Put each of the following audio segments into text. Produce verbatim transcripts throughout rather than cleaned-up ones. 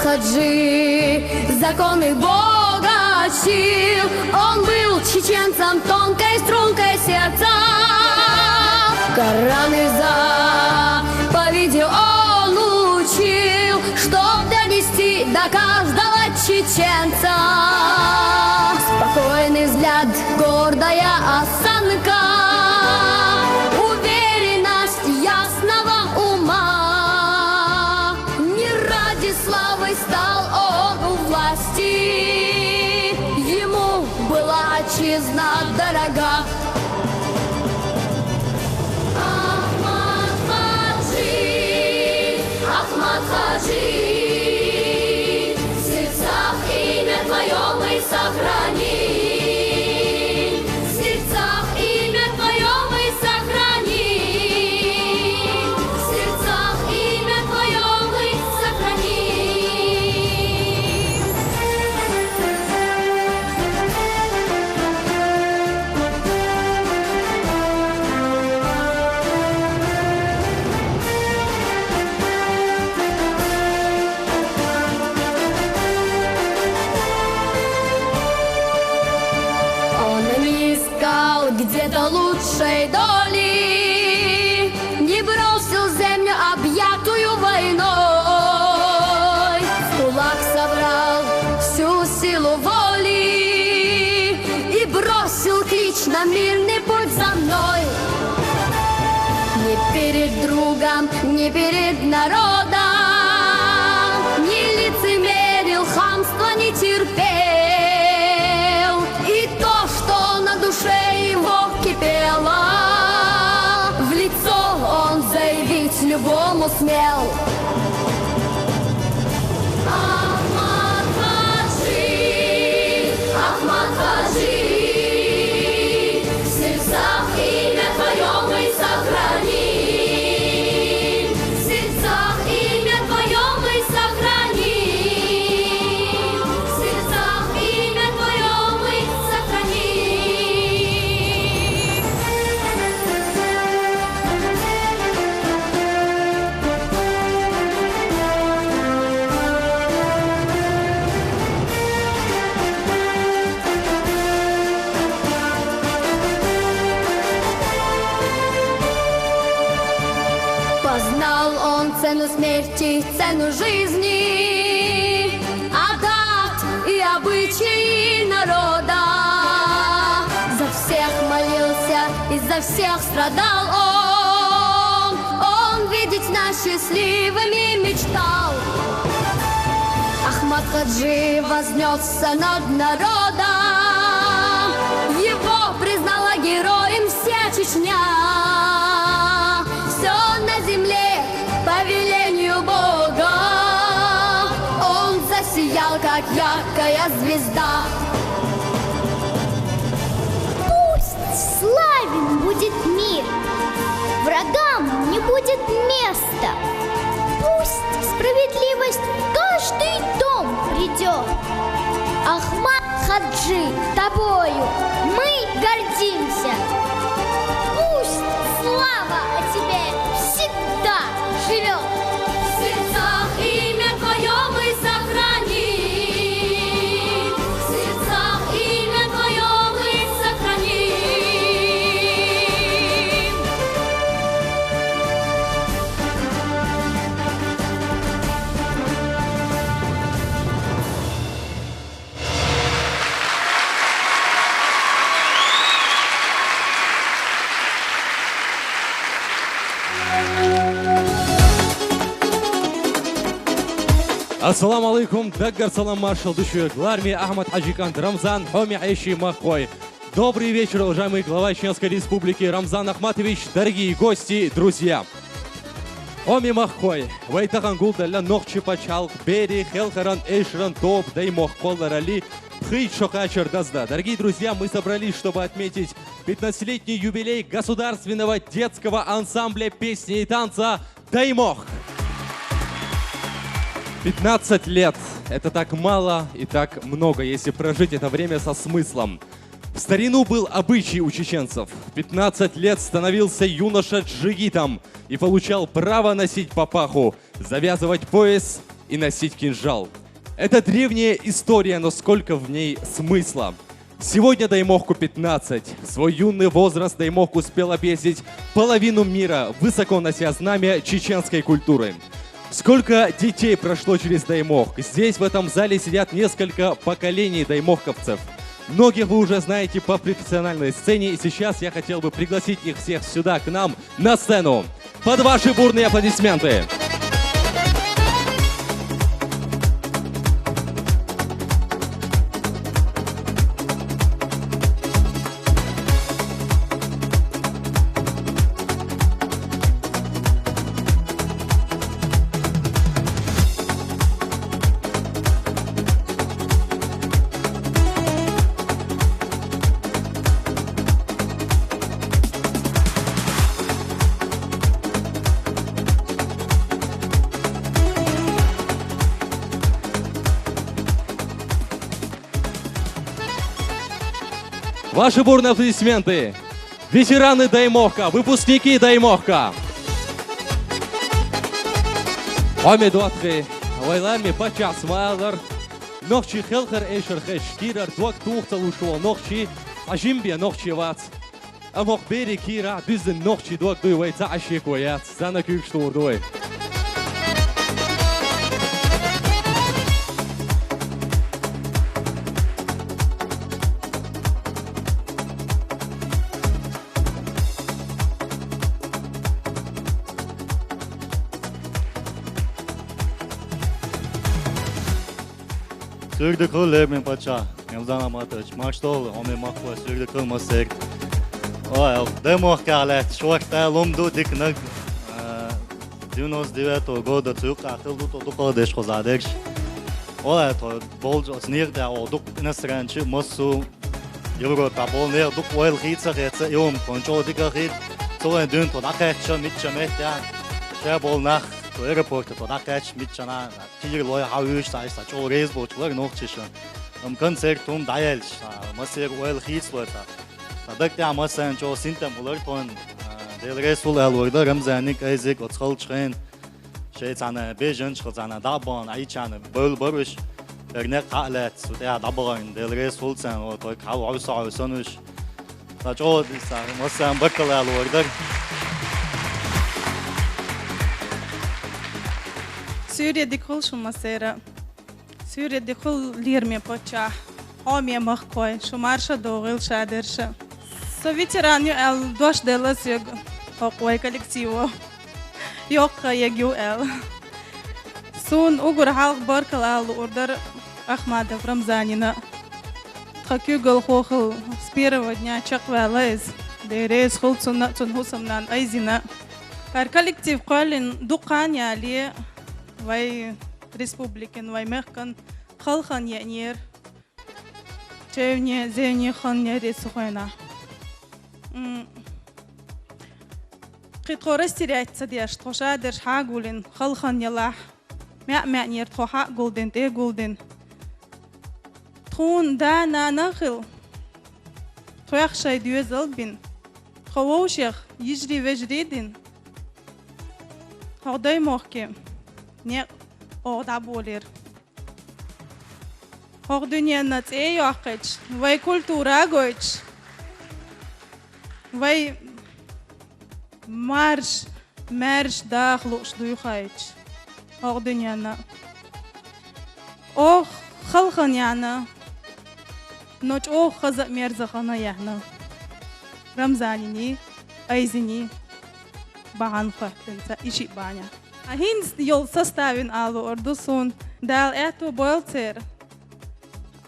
Хаджи законы Бога чтил, он был чеченцем тонкой стрункой сердца. Коран и заповеди он учил, чтоб донести до каждого чеченца. Спокойный взгляд, гордая осанка, уверенность ясного ума. Не ради славы стал он у власти, ему была отчизна дорога. Ахмат Хаджи, Ахмат Хаджи, в сердцах имя твое мы сохраним. В сердцах имя твое мы сохраним. В сердцах имя твое мы сохраним. Он не искал где-то лучшей доли, не бросил землю, объятую войной. В кулак собрал всю силу воли и бросил клич на мирный путь за мной. Ни перед другом, ни перед народом, не лицемерил, хамства не терпел. И то, что на душе его кипело, в лицо он заявить любому смел. Ахмат Хаджи, Ахмат Хаджи, в сердцах имя твое мы сохраним. В сердцах имя твое мы сохраним. В сердцах имя твое мы сохраним. Познал он цену смерти, цену жизни, адат и обычаи народа. За всех молился и за всех страдал он. Он видеть нас счастливыми мечтал. Ахмат Хаджи вознесся над народом. Его признала героем вся Чечня. Все на земле по велению Бога. Он засиял, как яркая звезда. Пусть славен будет мир, врагам не будет места. Пусть справедливость в каждый дом придет. Ахмат Хаджи, тобою мы гордимся. Пусть слава о тебе всегда живет. В сердцах имя твое мы сохраним. В сердцах имя твое мы сохраним. Ассаламу алейкум, даггара салам маршал ду шуьга. Лараме Ахмат Хьажиканд Рамзан, хьоме Ӏеший махкой. Добрый вечер, уважаемый глава Чеченской Республики Рамзан Ахматович, дорогие гости, друзья. Хьоме махкой, вай тахан гулдалла Нохчий пачхьалкх берий хелхаран эшаран тоба Даймохк кхолларалли пхийтта шо кхаьчар даздан. Дорогие друзья, мы собрались, чтобы отметить пятнадцатилетний юбилей государственного детского ансамбля песни и танца «Даймохк». Пятнадцать лет. Это так мало и так много, если прожить это время со смыслом. В старину был обычай у чеченцев. Пятнадцать лет становился юноша джигитом и получал право носить папаху, завязывать пояс и носить кинжал. Это древняя история, но сколько в ней смысла. Сегодня Даймохку пятнадцать. В свой юный возраст Даймохк успел объездить половину мира, высоко нося знамя чеченской культуры. Сколько детей прошло через Даймохк. Здесь, в этом зале, сидят несколько поколений даймохковцев. Многих вы уже знаете по профессиональной сцене, и сейчас я хотел бы пригласить их всех сюда, к нам, на сцену. Под ваши бурные аплодисменты. Ваши бурные аплодисменты. Ветераны Даймохка, выпускники Даймохка. Хьоме доатхе, вай ларме паччахь Смаилар, нохчий хелхар эшар хеш, кийрар дог тухталуш вол нохчий, а жимбе нохчий вац. Амма бере кийра дуьззина нохчий дог дуй вай ца Ӏашеко яц, зана куьйгаш тур ду вай. Суьрдиг хила лераме паччахь, Рамзан Аматович, марш догӀийла, хьоме махкой, суьрдиг хила массерг. Ой, Даймохка лаьтта шортта лум ду диканаг, а, девяносто девятого года цу юкъа хила ду, тхо дукха деш хоза дерш. Ола тхо болчу оцу некъа тӀехь оха дукха иностранцы массо Европа болу нехан дукха ойла хийца а хеца, и хӀума тхуна чӀогӀа дика а хета. Цу вайн дуьйна тхо дӀакхаьчча, мичча меттехь, ша болу нах, тхо аэропорта тхо дӀакхаьчча, мичча нах, кийра лой хьан вуьйш цхьа, цхьа чӀогӀа реза болчу лара нохчаша. Амма концерт хӀума дӀаелча, цхьа массеран ойла хийцалой цхьа. Цхьа даг тӀехь массарна чӀогӀа синтем хилар тхуна, а, Дела реза хуьлда аьлла вара дан Рамзаниг, Айзиг оцу халчу хенахь. Шайн цхьана бежанчу цхьана дӀа а бахана, Ӏийчарна бевлла бара уьш. Хьера некъ хьа а лаьцна, цу тӀехь дӀабахарна Дела реза хуьлда царна, вот, вай кхаъ хьовса а хьовсана уьш. Сан чӀогӀа дийца, массарна баркалла аьлла вара дар. Суьйре дика хуьлда шун массеран. Суьйре дика хуьлда лераме паччахь, хьоме махкой, шу марша догӀийла шадерш. Со ветеран ю аьлла дош делла соьга хӀокху вай коллективо. Йоккха хан егна ю аьлла. Суна уггар хьалха баркалла ала луур дара Ахмадов Рамзанина. Тхан куьйгалхо хилла с первого дня чекхваьлла иза. Дела реза хуьлда цунна а, цуьнан хӀусамнанна Айзина а. ХӀара коллектив кхоьллина дукха хан яле, вай республикан, вай мехкан халхана еанера. Чевне, зевне хан яре цу хенахь. М. Кхин тхо растерять ца деш, тхо шадерш хьагулдина, халхана ялахь, маьӀ-маьӀнера тхо хьа а гулдина, тӀе а гулдина. Тхуна да-нана а хилла, тхох шайн доьзал а бина, тхо вовшех йижарий-вежарий а дина, хӀокху Даймохке некъ оха дӀаболийра. ХӀокху дуьненна цӀе а йоккхуьйтуш, вай культура а гойтуш, вай марша, маьрша даха лууш дуй хаийтуш хӀокху дуьненна. Оха халхана яьхна, но чӀогӀа хаза а, мерза а хан яьхна Рамзаниний, Айзиний бахьана хӀоьттина цхьа и шиъ бахьанехь. А хӀинца йолу составина ала луур ду суна, Дала аьтто бойла церан.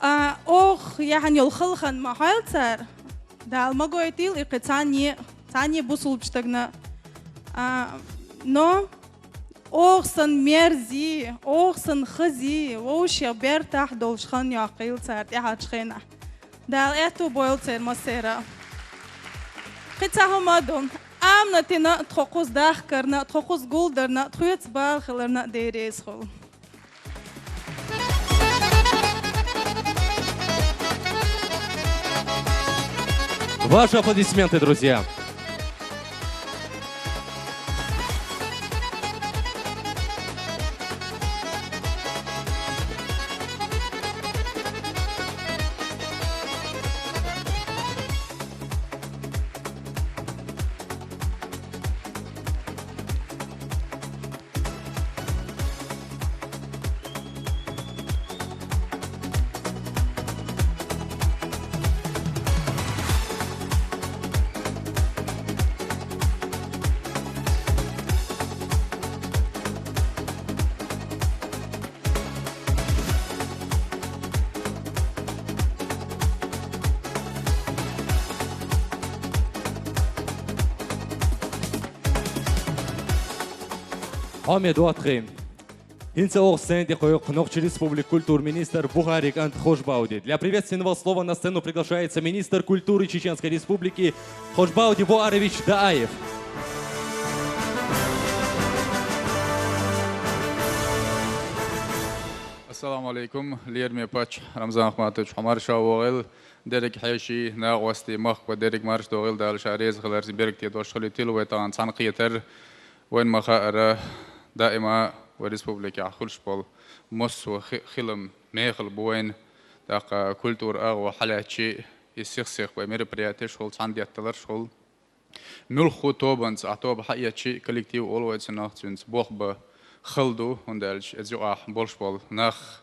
А оха яьхна йолу халхана ма хьойла цара, Дала ма гойтийла и кхин цхьанне а, цхьанне а бусулбачу стагана а. А, но оха санна мерзий, оха санна хазий, вовшех бертахь долуш хан йоккхийла цара тӀаьхьарчу хенахь. Дала аьтто бойла церан массеран. Кхин цхьа хӀума а ду. Аминатина а, тхо кхуза дахкарна а, тхо кхуза гулдарна а, тхоьца бала хиларна а Дела реза хуьлда. Ваши аплодисменты, друзья. Хьо ме доатхий. ХӀинца оха сцена тӀе кхойкху Нохчийн Республикин культуран министр Бухариков Антон Хожбауди. Для приветственного слова на сцену приглашается министр культуры Чеченской Республики Хожбауди Буарович Дааев. Ассаламу алейкум, лераме паччахь Рамзан Ахматович, хьо марша вогӀийла, дерриг хьеший, накъостий, махкахой дерриг марша догӀийла, Дала ша реза хиларца беркате дош хилийтийла вай тахана цхьаьна кхетар. Вайна ма-хаъара, даима вай республикехь хуьлуш болу массо а хи-, хилам мехала бу вайна, тӀаккха культуран агӀо хьалаьцча, и сих-сиха вай мероприятеш хуьлу, цхьаьна детталарш хуьлу. Муьлхха а тобанца, ахь тоба хьаэцча, коллектив олу вай цунах, цуьнца болх бан хала ду, хӀунда аьлча иза юкъахь болуш болу нах,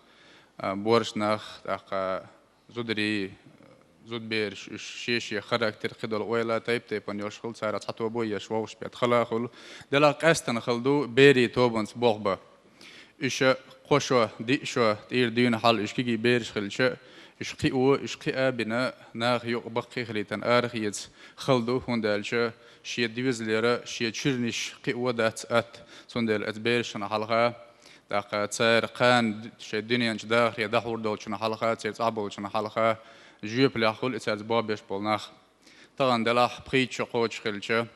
а, боьрша нах, тӀаккха зударий, зудабераш, уьш шен-шен характер, кхидолу ойла тайп-тайпана йолуш хуьлу, царах цхьа тобо еш вовшахбетта хала а хуьлу. Делахь къаьсттина хала ду берийн тобанца болх бан. Уьш кхо шо, диъ шо, тӀера дуьйна хьал уьш кегий бераш хилча, уьш кхио, уьш кхиа а бина, наха юкъа баккхий а хилийтина арахеца хала ду, хӀунда аьлча шен дезалера, шен чуьрнаш кхио дац атта, цундела оцу берашна хьалха, тӀаккха цара кхана д-, шайн дуьнен чу дахаре дӀахьур долчунна хьалха, церан цӀахь болчунна хьалха жоьпаллехь хуьлу и цаьрца болх беш болу нах. Тахана делахь пхийтта шо кхочуш хилча,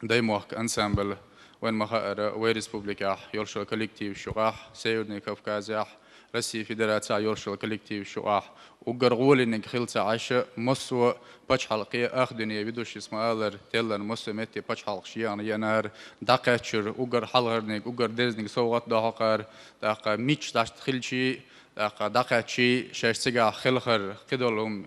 Даймохк ансамбль, вайна ма-хаъара, вай республикехь йолуш йолу коллективаш юкъахь, Северный Кавказехь, Россия Федерацехь йолуш йолу коллективаш юкъахь, уггар гӀолиниг хилла ца Ӏаш, массо а пачхьалкхе, ах дуьне, ведущийс ма-аллара, телларна массо а метте пачхьалкхаш ехна еанара, дӀакхаьччура, уггар хьалхарниг, уггар дерзниг совгӀат дохьукхара, тӀаккха мичча дӀахьа хилчий, тӀаккха дӀакхаьччий, шаьш цигахь хелхар, кхидолу хӀума,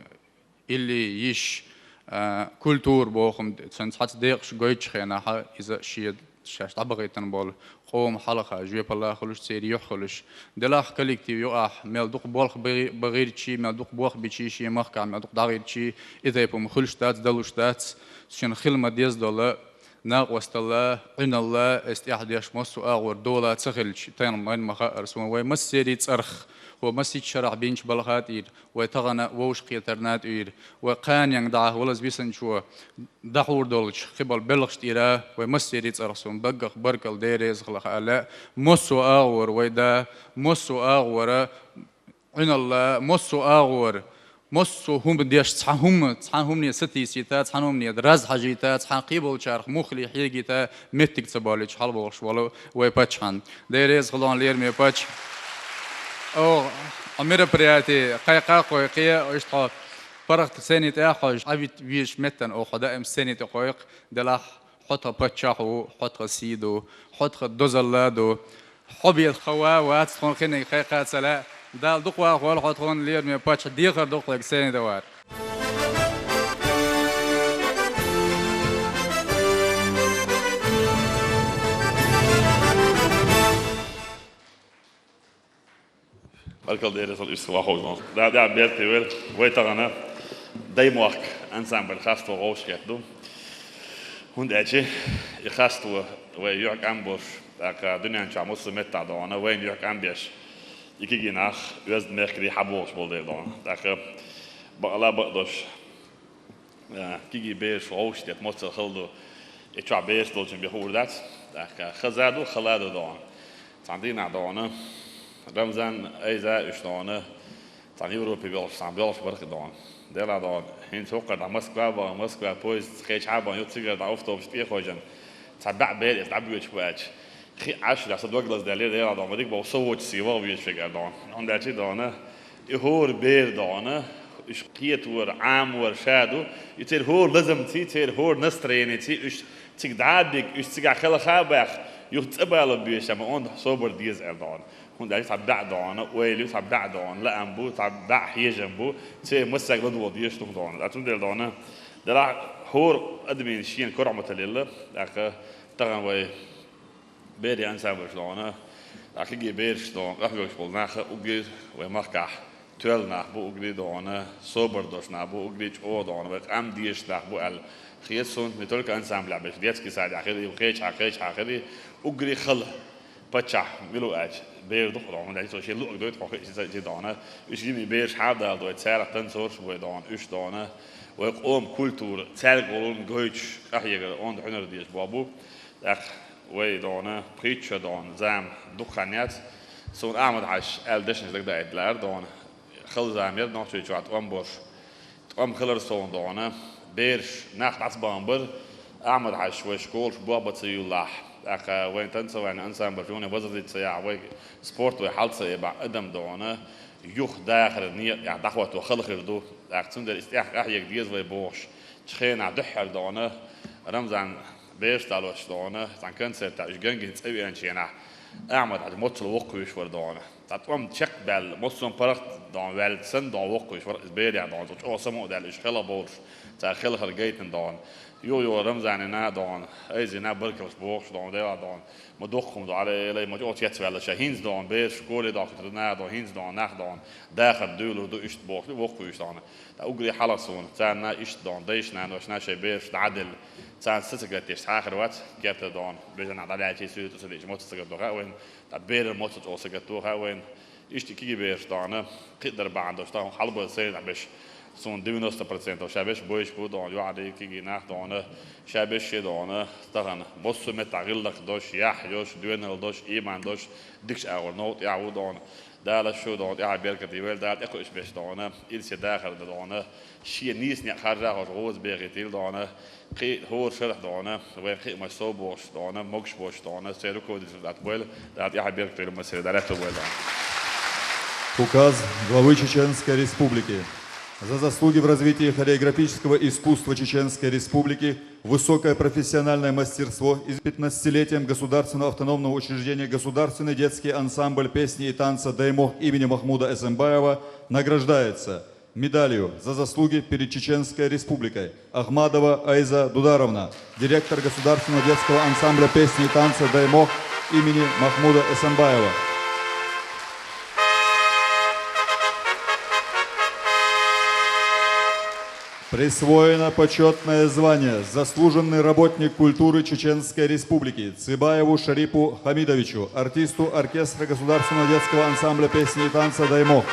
илли йиш, а, культура боху хӀума, цуьнан цхьацца декъаш гойтучу хенахь, иза шен шаьш дӀабахийтина болу къоман хьалха, жоьпалла хуьлуш, церан юьхь хуьлуш. Делахь коллектив юкъахь мел дукха болх бахи-, бахийчий, мел дукха болх бичий, шен махкахь мел дукха дӀагӀийчий, и тайпа хӀума хуьлуш дац, далуш дац, шен хила ма-дезза долу накъосталла, Ӏуьналла, эс тӀехь деш массо а агӀор дола ца хилча, тайна майна ма-хаъара суна, вай массерийн цӀарах, хӀо массийтта шарахь бинчу балха тӀера, вай тахана вовшахкхетарна тӀера, вай кханенга дӀа валаза висанчо дӀахьур долчу кхиболу белхаш тӀера, вай массерийн цӀарах суна баггах баркалла, Дела реза хилла хаьа лаьа, массо а агӀора вай да, массо а агӀора Ӏуьналла, массо а агӀора, массо а хӀума деш, цхьа хӀума, цхьана хӀумане сатийсийта, цхьана хӀумане раз хьажийта, цхьана кхиболчарах муххале хьегийта меттиг ца болуьйтуш хьалабохуш волу вай паччахьан. Дела реза хуьлда хьуна, лераме паччахь. Оха, а мероприяти кхайкха а кхойкхий, иштта хьо паргӀат сцени тӀехь хьожуш, Ӏа вит везачу меттана оха хьо даим сцени тӀе кхойкху, делахь хьо тхан паччахь ву, хьо тхан сий ду, хьо тхан дозалла ду. Хьо бен хӀаваъ вац тхуна, кхиниг кхайкха ца лаьа. Дала дукха вахавойла хьо тхуна, лераме паччахь, дехар ду хьоьга сцени тӀе вар. Баркалла, Дела реза хуьлда, иштта вахавойла. Да, да, беркате войла. Вай тахана Даймохк ансамбль хасто вовшахкхетта ду. ХӀунда аьлча и хасто вай юьхь-кӀам болуш, тӀаккха дуьнен чохь массо а меттехь догӀана, вайна юьхь-кӀам беш, и кегий нах оьзда мехкарий хьабогӀуш болу дела догӀана. ТӀаккха бакъала а бакъдолуш, а, кегий бераш вовшахкхетта моццал хала ду, и чохь бераш долчун бен хуур дац. ТӀаккха хаза а ду, хала а ду догӀана. Цхьана дийнахь догӀана, Рамзан, Айза уьш догӀана, цхьана Европе боьлхуш, цхьана боьлхуш бара-кх догӀана. Делахь догӀана, хӀинца хӀокхара дӀа Москва а бахана, Москва поезд кхечахьа а бахана, юха цигара дӀа автобус тӀе а хожжина, цхьа баьӀ бер эца дӀабоьдуш бу аьлча, кхин а Ӏаш а дац, со дог лазадаьллера, делахь догӀана, ма дика боху, со воцуш сий ваха везаш верг аьлла догӀана. ХӀунда аьлча догӀана, и хӀора бер догӀана, уьш кхетор, Ӏамор ша ду, и церан хӀора лазамций, церан хӀора настроениций, уьш цига дӀа а бигна, уьш цигахь хелха а баьхна, юха цӀа бала безаш ма онда собар деза аьлла догӀана. ХӀунда аьлча цхьа баьӀ догӀана, ойла ю, цхьа баьӀ догӀана, лаам бу, цхьа баьӀ хьежам бу, церан массаьрга ладогӀа дезаш ду догӀана. Ткъа цундела догӀана, делахь хӀора адамийн шена кора ма талийла, тӀаккха тахана вай берийн ансамблаш догӀана, тӀаккха кегий бераш догӀана, къахьоьгуш болу нах а уггар вай махкахь тоьлла нах бу, уггаре догӀана, собар долуш нах бу, уггаре чӀогӀа догӀана, вай къам дезаш нах бу аьлла хета суна, не только ансамблехь берш, детский садехь хир ю, кхечахьа, кхечахьа хир ю, уггаре хала паччахь мила ву аьлча, бер ду-кх догӀана, хӀунда аьлча цо шен луъург дойту хьо хиъча ца, ца догӀана. Уьш йиний бераш хьа а даладой, царах танцораш а бой догӀана, уьш догӀана, вай къоман культура, цаьрга гӀуллакх гойтуш, къахьегар онда хьуьнар дезаш болх бу. ТӀаккха Вай, дона, пхийтта шо, дона, зама дукха хан яц. Сона Ахьмад-Хьажас аьлла дешнаш дагадоагӀа лаьрра, дона. Хала зама яр Нохчийчохь тӀом болуш. ТӀом хилар сона, дона, бераш нах дӀа ца бахьан бара. Ахьмад-Хьажас вай школаш болх бан ца юьллахь, тӀаккха вайн танцевальный ансамбль юна возродиться ца яхь, вай спорт вай хьал ца эбахь, адам, дона, юха дахаран некъа тӀехь дӀахӀотто хала хир ду. ТӀаккха цундела иза тӀех къахьега деза вай бохуш, цу хенахь дуьххьара, дона, Рамзан бераш далош, дона, цхьана концертехь уьш ган-гина цӀа веанчу хенахь, Ахьмад-Хьажа моццул воккхавеш вара, дона. Цхьа тӀом чекхбаьлла, моццул паргӀат, дона, ваьлла санна, дона, воккхавеш вара иза берех, дона, цо чӀогӀа самукъадаьлла уьш хала бовлуш, цара хелхар гайтина, дона. Юха-юха Рамзанна, дона, Айзина баркаллаш бохуш, дона, Дела, дона, ма доккха хӀума ду, Ӏалелай, ма чӀогӀа цецваьлла ша. ХӀинца, дона, бераш школе дохкуьйтур нах, дона, хӀинца, дона, нах, дона, дахар дуьйлур ду, иштта бохуш, воккхавеш, дона. ТӀаккха уггаре хьалха суна, царна иштта, дона, дайша, нанойша, нашай бераш дӀа а делла, царна са ца гатдеш хьахар вац, керта, дона, бежанах дӀалаьцча суьйта ца дийча, моццул сагатдо хаьа вайна, тӀаккха берар моццул чӀогӀа сагатдо хаьа вайна. Иштта кегий бераш, дона, кхин а дар бахьана долуш, тахана хьалабан сайнах беш, суна девяносто процентов ша беш бойш бу, дона, йоӀарий, кегий нах, дона, ша беш, дона, тахана массо а меттехь гӀиллакх долуш, яхь йолуш, доьналла долуш, ийман долуш, дикачу агӀор новкъа тӀехь ву, дона. Дала шу, дона, тӀаьхье беркате йойла, Дала тӀекхуьуш берш, дона, ирсе дахар дан, дона, шен нийса некъ харжа а хьожуш гӀоза бехийтийла, дона, кхин а хӀора шарахь, дона, вайн кхиамаш сов бохуш, дона, могуш болуш, дона, сайн руководитель тӀе бойла, Дала тӀаьхье беркате йойла массаре, Дала аьтто бойла, дона. Указ главы Чеченской Республики. За заслуги в развитии хореографического искусства Чеченской Республики, высокое профессиональное мастерство и с пятнадцатилетием государственного автономного учреждения Государственный детский ансамбль песни и танца «Даймох» имени Махмуда Эсенбаева награждается медалью «За заслуги перед Чеченской Республикой» Ахмадова Айза Дударовна, директор Государственного детского ансамбля песни и танца «Даймох» имени Махмуда Эсенбаева. Присвоено почётное звание «Заслуженный работник культуры Чеченской Республики» Цыбаеву Шарипу Хамидовичу, артисту оркестра Государственного детского ансамбля песни и танца «Даймох».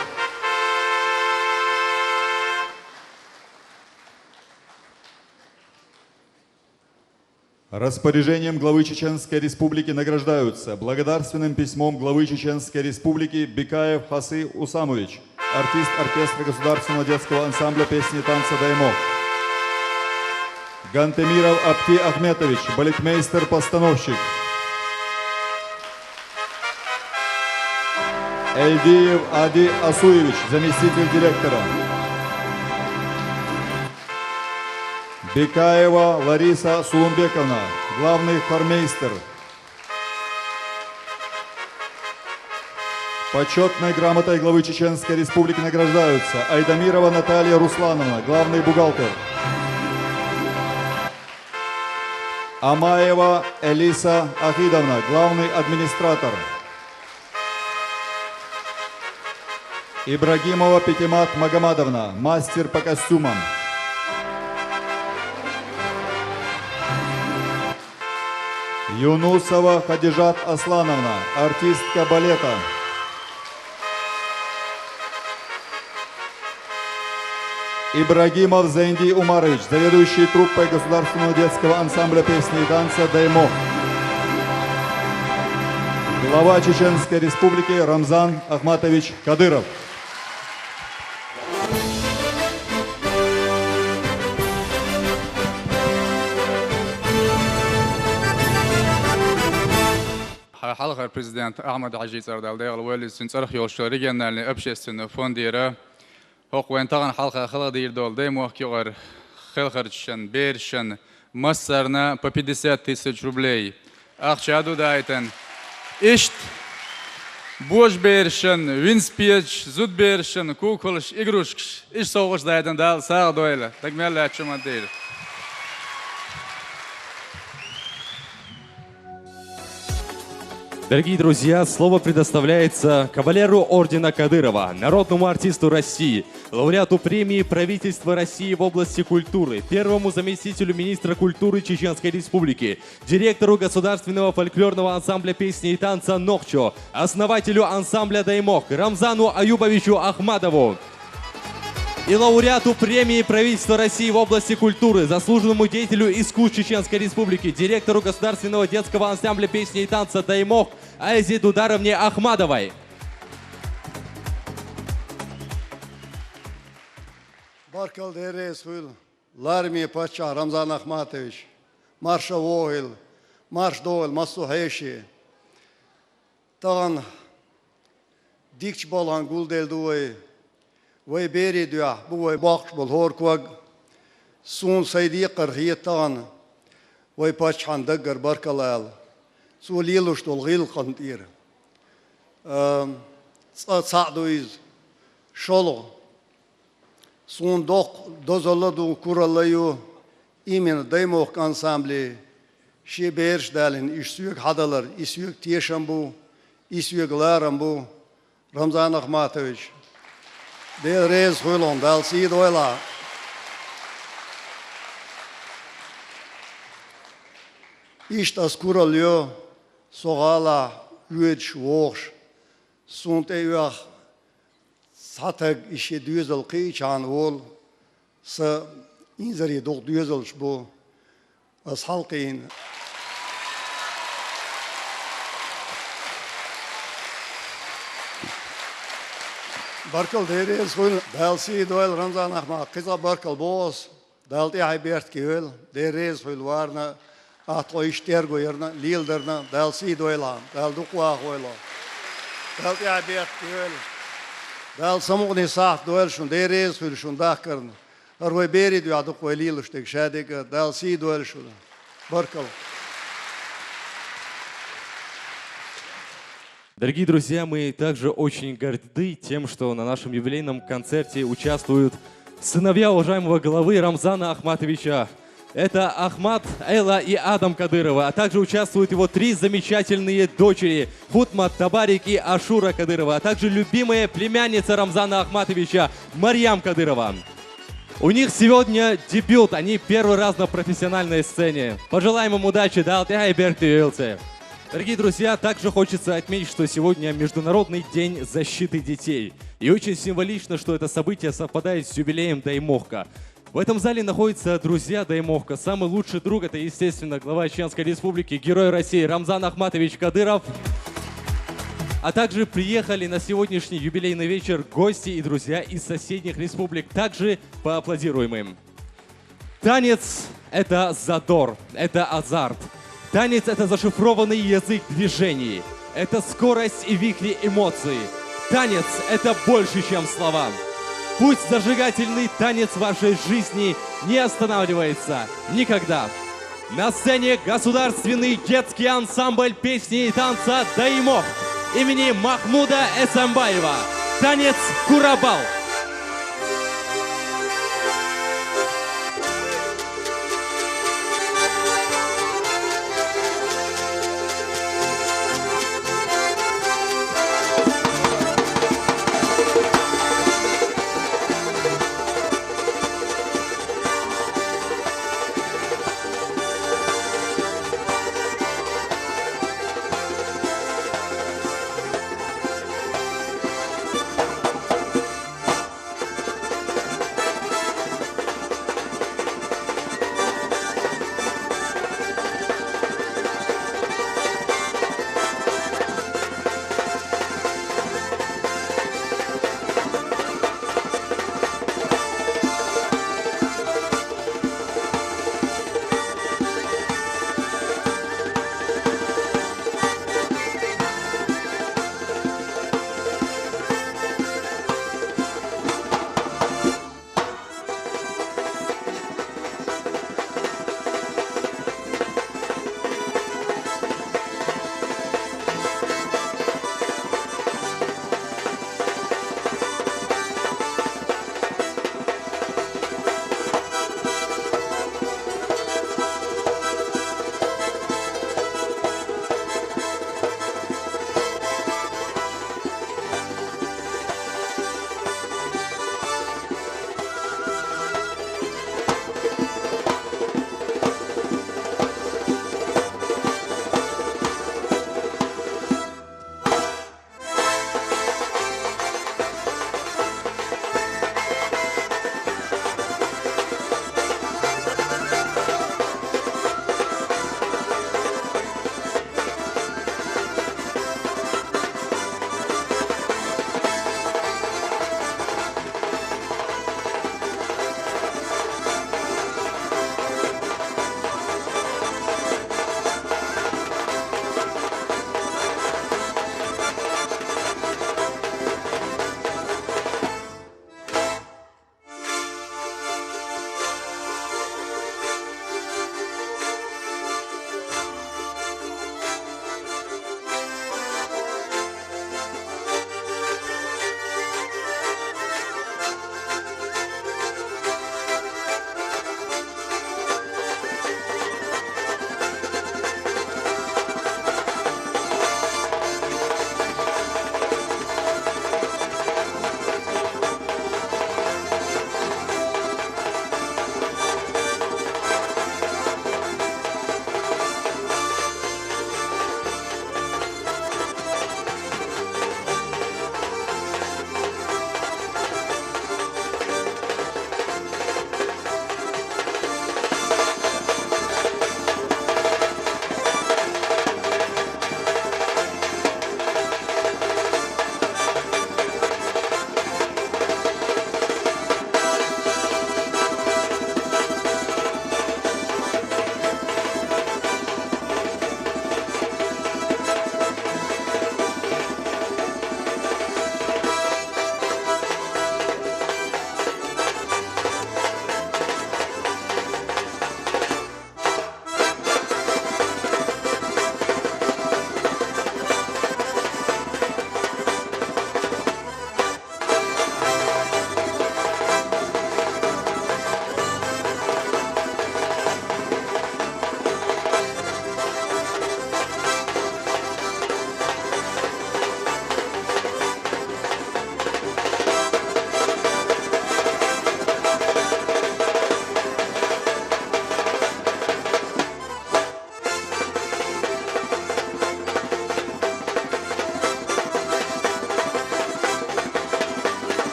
Распоряжением главы Чеченской Республики награждаются благодарственным письмом главы Чеченской Республики Бекаев Хасы Усамович, артист оркестра Государственного детского ансамбля песни и танца «Даймох». Гантемиров Апти Ахметович, балетмейстер-постановщик. Эльдиев Ади Асуевич, заместитель директора. Бекаева Лариса Сулумбековна, главный хормейстер. Почётной грамотой главы Чеченской Республики награждаются Айдамирова Наталья Руслановна, главный бухгалтер. Амаева Элиса Ахидовна, главный администратор. Ибрагимова Петимат Магомадовна, мастер по костюмам. Юнусова Хадижат Аслановна, артистка балета. Ибрагимов Зайнди Умарович, заведующий труппой Государственного детского ансамбля песни и танца «Даймох». Глава Чеченской Республики Рамзан Ахматович Кадыров. Хьалхара президент Ахьмад-Хьажин цӀарах Дала дехьа войла, цуьнан цӀарах йолчу региональный общественный фондера хӀокху вайн тахана хьалха хала дийр долу Даймохк юкъара хелхарчашна, берашна, массарна по пятьдесят тысяч рублей ахча а ду даийтина. Иштта божаберашна, велосипедаш, зудаберашна, куколаш, игрушкаш, иштта совгӀаташ даийтина Дала сагӀа дойла, дага мел лаьттачу ма дийра. Дорогие друзья, слово предоставляется кавалеру ордена Кадырова, народному артисту России, лауреату премии правительства России в области культуры, первому заместителю министра культуры Чеченской Республики, директору Государственного фольклорного ансамбля песни и танца «Нохчо», основателю ансамбля «Даймох» Рамзану Аюбовичу Ахмадову. И лауреату премии правительства России в области культуры, заслуженному деятелю искусств Чеченской Республики, директору Государственного детского ансамбля песни и танца «Даймох» Айзе Дударовне Ахмадовой. Баркалла, Дела реза хуьлда, лараме паччахь Рамзан Ахматович, марша вогӀийла, марша догӀийла массо а хьеше. Тахана дикачу балхана гулделла ду вай. Вай берийн дуьхьа бу вай боккхуш болу хӀора ког. Суна сайн декхар хета тахана вай паччахьна даггара баркалла ала, цо лелош долу гӀиллакхана тӀера. А, цкъа цхьаъ ду иза. ШолгӀа, суна доккха дозалла а ду, куралла а ю, именно «Даймохк» ансамбле шен бераш а далийна, уьш соьга хьадалар, и соьга тешам бу, и соьга ларам бу, Рамзан Ахматович. Дела реза хуьлда хьуна, Дала сий дойла хьан. Иштта ас куралла йо, со гӀалахь воьдуш, вогӀуш, суна тӀе оьху цхьа таг, и шен доьзал кхиийчхьана волу, сан инзаре дукха доьзалш бу ас хьалакхиийна. Баркалла, Дела реза хуьлда, Дала сий дойла, Рамзан Ахмат, кхин цкъа баркалла боху ас. Дала тӀаьхье беркате йойла, Дела реза хуьлда варна, атта гӀо иштта терго ярна, леладарна, Дала сий дойла хьан, Дала дукха вахавойла. Дала тӀаьхье беркате йойла. Дала самукъане сахьт дойла шуна, Дела реза хуьлда шуна дахкарна. ХӀара вай берийн дуьхьа ду-кх вай лелош дерг, шадерг а, Дала сий дойла шуна. Баркалла. Дорогие друзья, мы также очень горды тем, что на нашем юбилейном концерте участвуют сыновья уважаемого главы Рамзана Ахматовича. Это Ахмат, Элла и Адам Кадырова, а также участвуют его три замечательные дочери: Хутмат, Табарик и Ашура Кадырова, а также любимая племянница Рамзана Ахматовича Марьям Кадырова. У них сегодня дебют, они первый раз на профессиональной сцене. Пожелаем им удачи, Дала тӀаьхье беркате йойла церан. Дорогие друзья, также хочется отметить, что сегодня Международный день защиты детей. И очень символично, что это событие совпадает с юбилеем Даймохка. В этом зале находятся друзья Даймохка. Самый лучший друг — это, естественно, глава Чеченской Республики, Герой России Рамзан Ахматович Кадыров. А также приехали на сегодняшний юбилейный вечер гости и друзья из соседних республик. Также поаплодируем им. Танец — это задор, это азарт. Танец — это зашифрованный язык движений. Это скорость и вихри эмоций. Танец — это больше, чем слова. Пусть зажигательный танец вашей жизни не останавливается никогда. На сцене государственный детский ансамбль песни и танца «Даймох» имени Махмуда Эсамбаева. Танец «Курабал».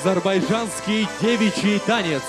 Азербайджанский девичий танец.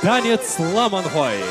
Танец ламанхой.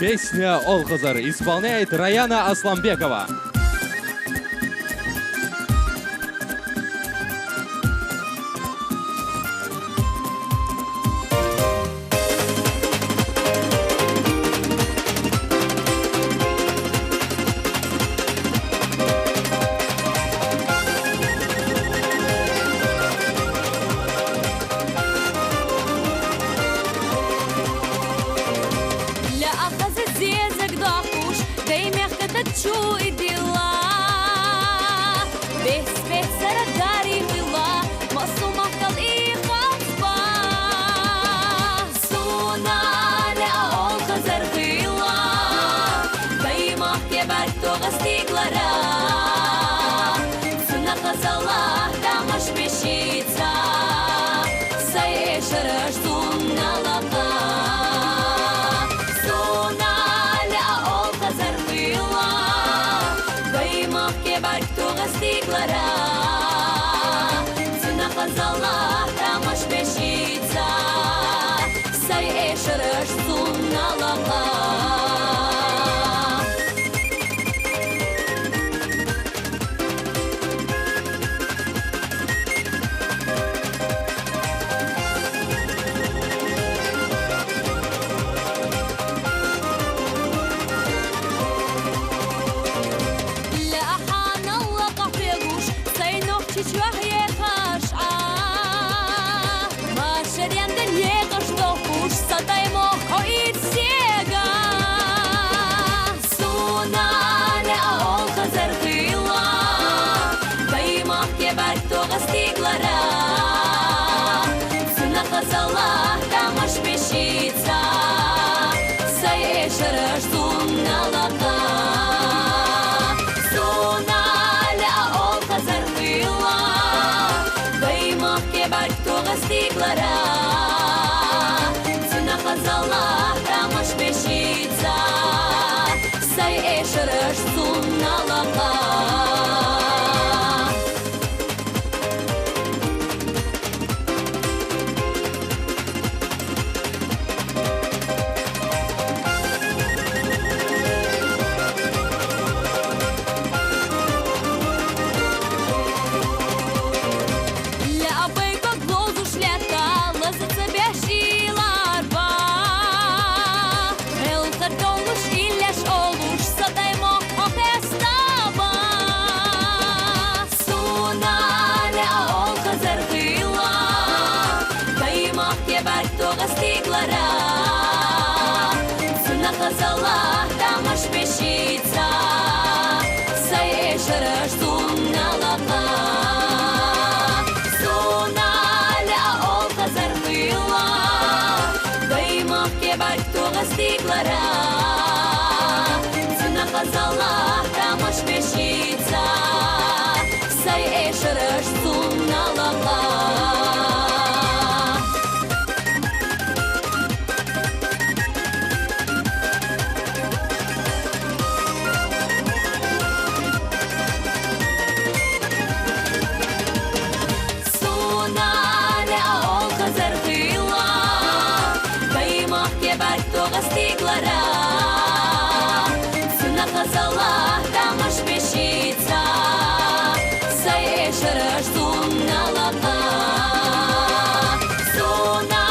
Песня «Ол хызар» исполняет Раяна Асланбекова. Лаьа хаза зезаг дохуш, дай мехкада чу идилла. Бес-бесара дари хила, масу махкал и хазба. Суна лаьа ол хазар хила, дай махке барг тогъа стиглара. Цуна хазалла тамаш беши ца, сай эшараш сунна лакъа. Суна лаьа ол хазар хила, дай махке барг тогъа стиглара. Цуна хазалла тамаш беши ца, сай эшараш сунна лакъа. Лаьа хьаналла къахьегуш, сай нохчи чуьхь ехаш Ӏа. Машарендан егъаш дохуш, сатай мохо ирсега. Суна лаьа ол хазар хила, дай махке барг тогъа стиглара. Цуна хазалла тамаш беши ца, сай эшараш сунна лакъа. Суна лаьа ол хазар хила, дай махке барг тогъа стиглара. Цуна хазалла тамаш беши ца, сай эшараш сунна лакъа. Лаьа байкъа глозуш лаьтта, лазаца беш иларба. Хелхар долуш, иллеш олуш, сатай мохо хестаба. Суна лаьа ол хазар хила, дай махке барг тогъа стиглара. Цуна хазалла тамаш беши ца, сай эшараш сунна лакъа. Суна лаьа ол хазар хила, дай махке барг тогъа стиглара. Цуна хазалла тамаш беши ца, сай эшараш сунна лакъа. Суна лаьа ол хазар хила, дай махке барг тогъа стиглара. Цуна хазалла тамаш беши ца, сай эшараш сунна лакъа. Суна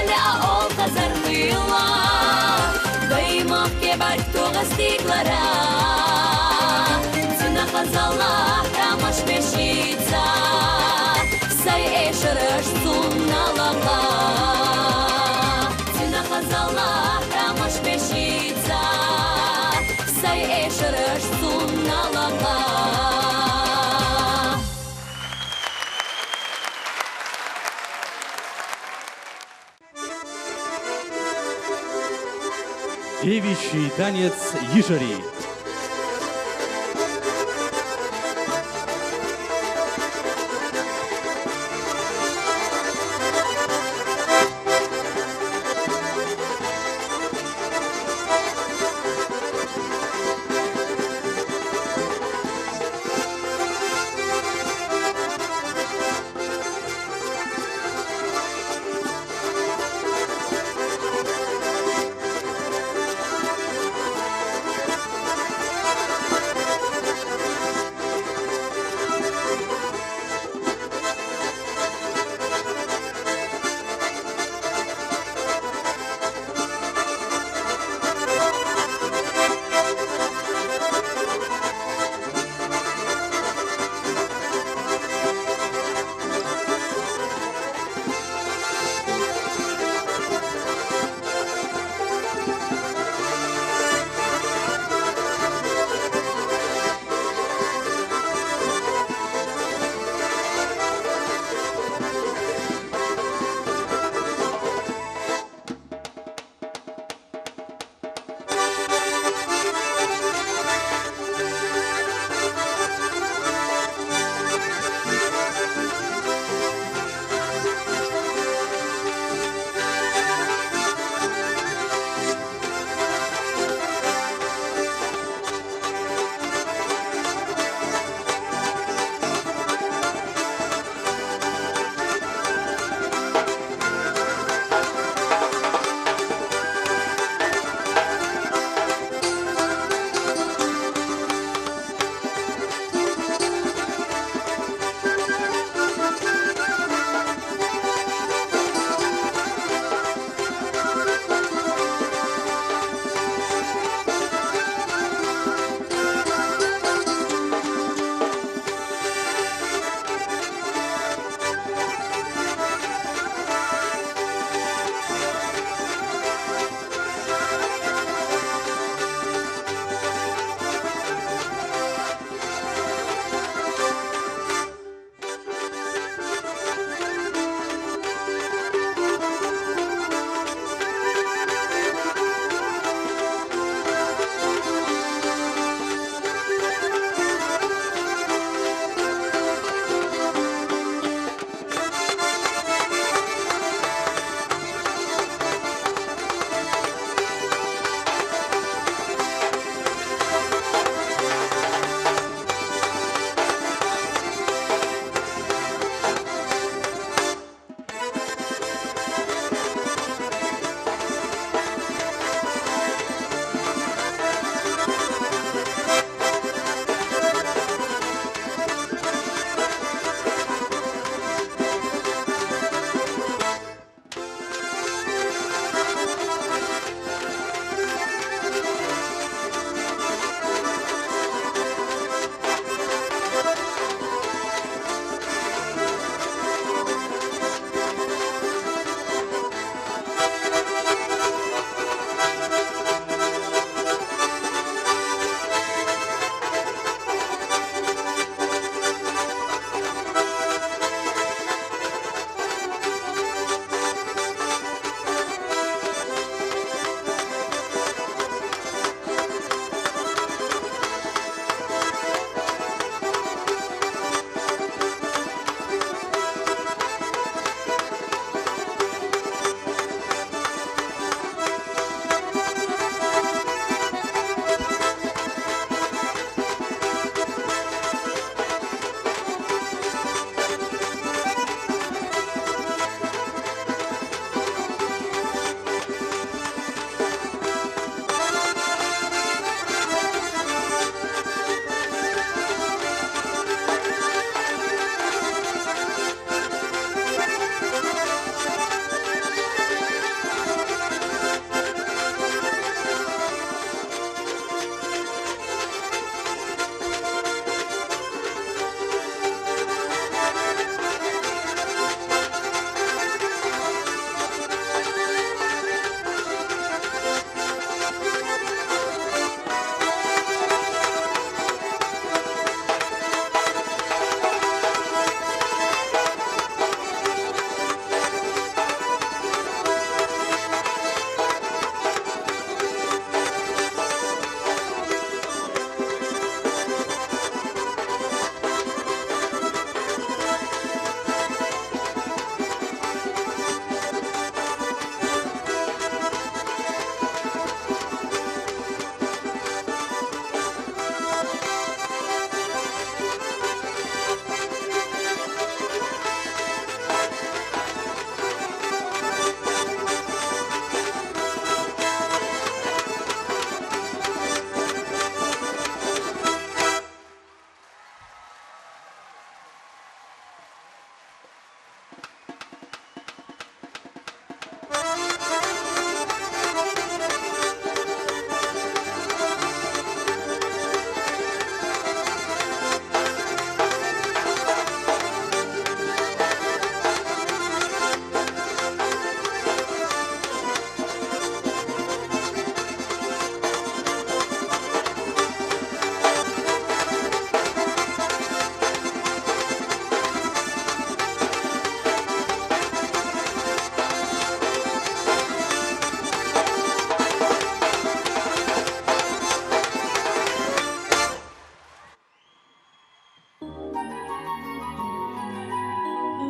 лаьа ол хазар хила, дай махке барг тогъа стиглара. Цуна хазалла тамаш беши ца, сай эшараш сунна лакъа. Цуна хазалла тамаш беши ца, сай эшараш сунна лакъа. Девичий танец йижарий.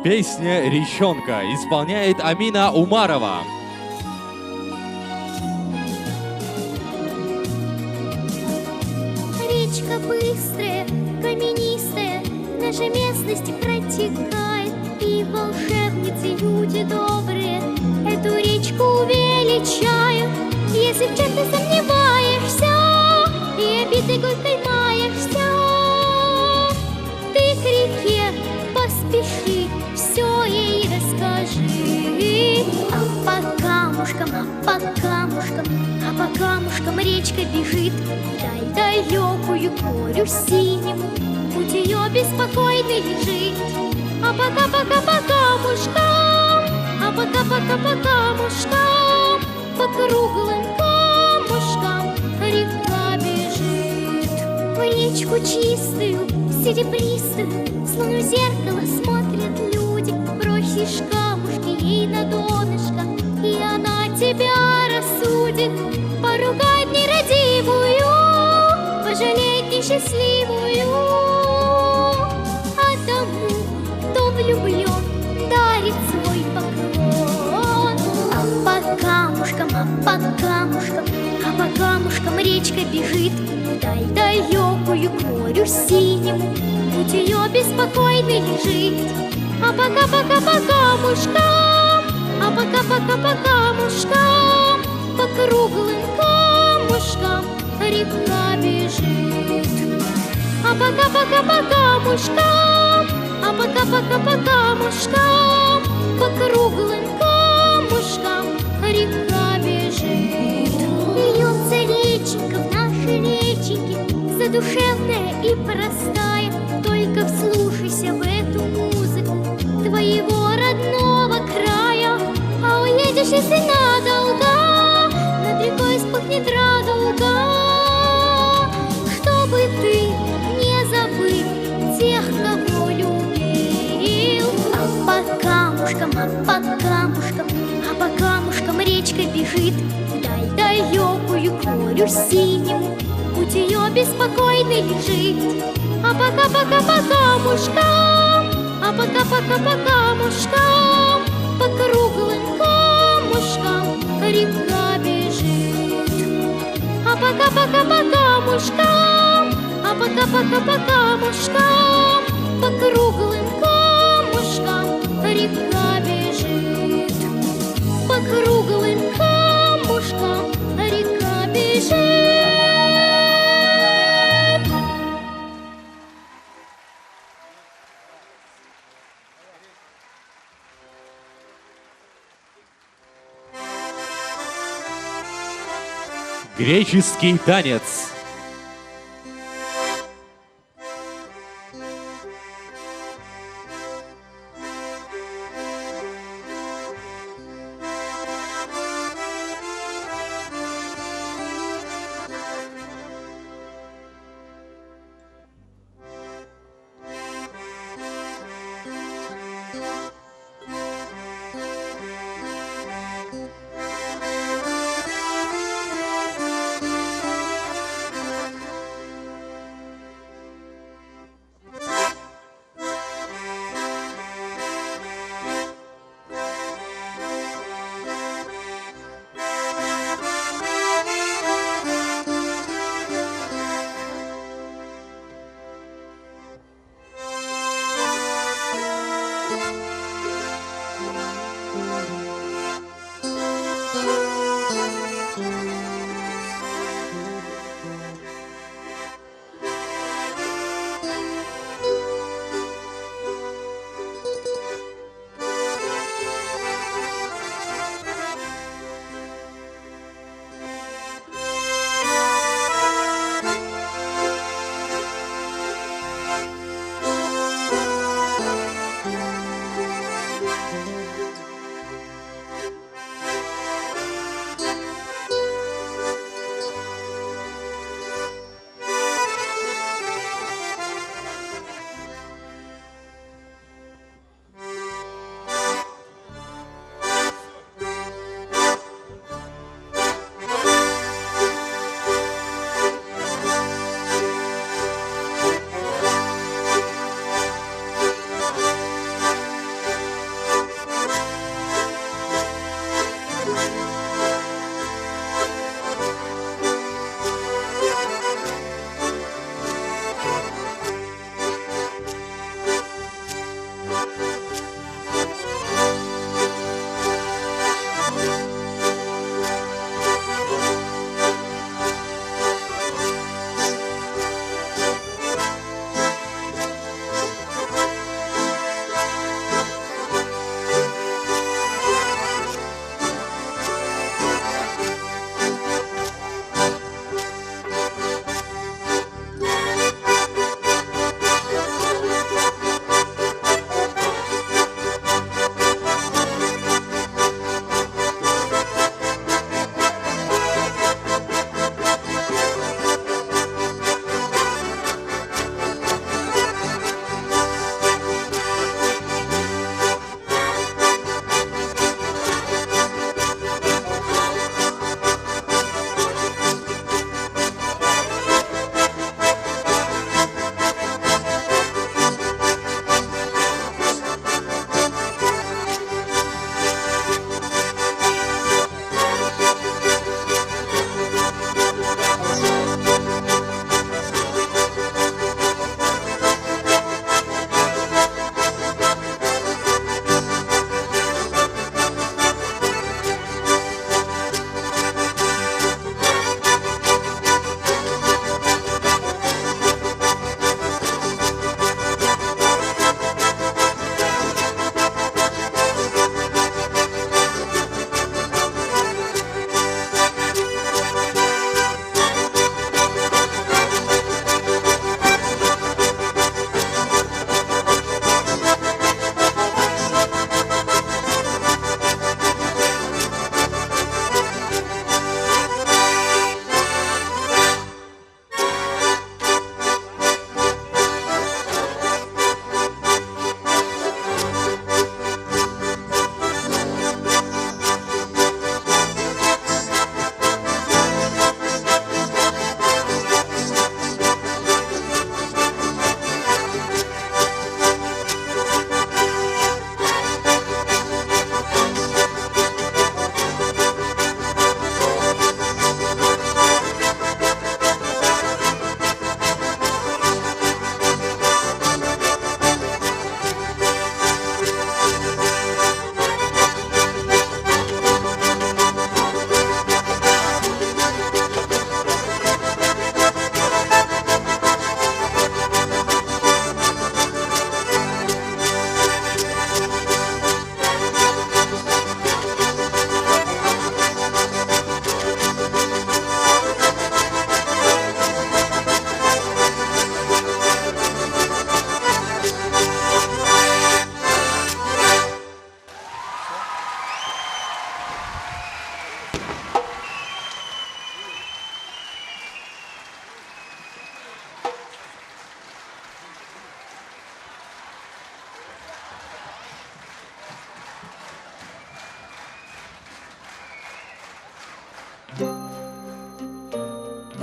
Песня «Речонка» исполняет Амина Умарова. Речка быстрая, каменистая, наша местность протекает, и волшебницы, люди добрые, эту речку величают. Если в чем-то сомневаешься и обиды горькой маешься, ты к реке поспеши, все ей расскажи. А по камушкам, а по камушкам, а по камушкам речка бежит вдаль далекую, к морю синему, путь ее беспокойный лежит. А пока, пока по камушкам, а пока, пока по камушкам, по круглым камушкам река бежит. В речку чистую, серебристую, словно в зеркало смотрят люди. Бросишь камушки ей на донышко, и она тебя рассудит. Поругает нерадивую, пожалеет несчастливую. А тому, кто влюблён, дарит свой поклон. А по камушкам, а по камушкам, а по камушкам речка бежит вдаль далекую, к морю синему, путь её беспокойный лежит. А пока, пока по камушкам, а пока, пока по камушкам, по круглым камушкам река бежит. А пока, пока по камушкам, а пока, пока по камушкам, по круглым камушкам река бежит. Льётся реченька в нашей реченьке, задушевная и простая. Только вслушайся в эту музыку твоего родного края. А уедешь, если надолго, над рекой вспыхнет радуга. Чтобы ты не забыл тех, кого любил. А по камушкам, а по камушкам, а по камушкам речка бежит вдаль далекую, к морю синему, путь её беспокойный лежит. А пока, пока по камушкам, а пока, пока по камушкам, по круглым камушкам река бежит. А пока, пока по камушкам, а пока, пока по камушкам, по круглым камушкам река бежит. По круглым камушкам река бежит. Греческий танец.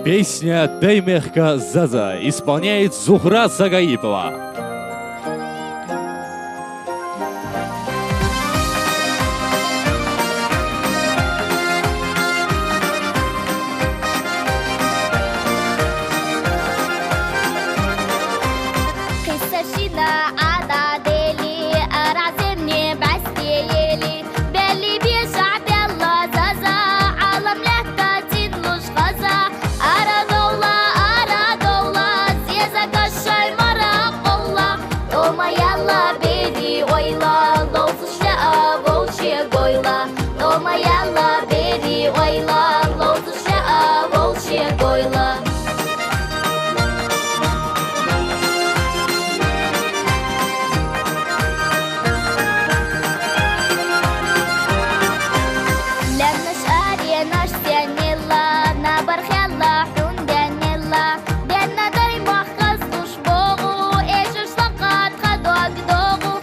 Песня «Дай мягко Заза» исполняет Зухра Сагаипова. Хиса шина ада дели, араземни басти ели, бели бежа белла Заза, алам лятта тин луш Хаза, арадола, арадола, Зеза гашай мара колла, тома яла бери ойла, лозушля а волче гойла, тома яла бери ойла, лозушля а волче гойла. Лянаш аренаш сянела, на бархяла хун дянела, дянна дай махкас туш богу, эжуш лакат хадог догу,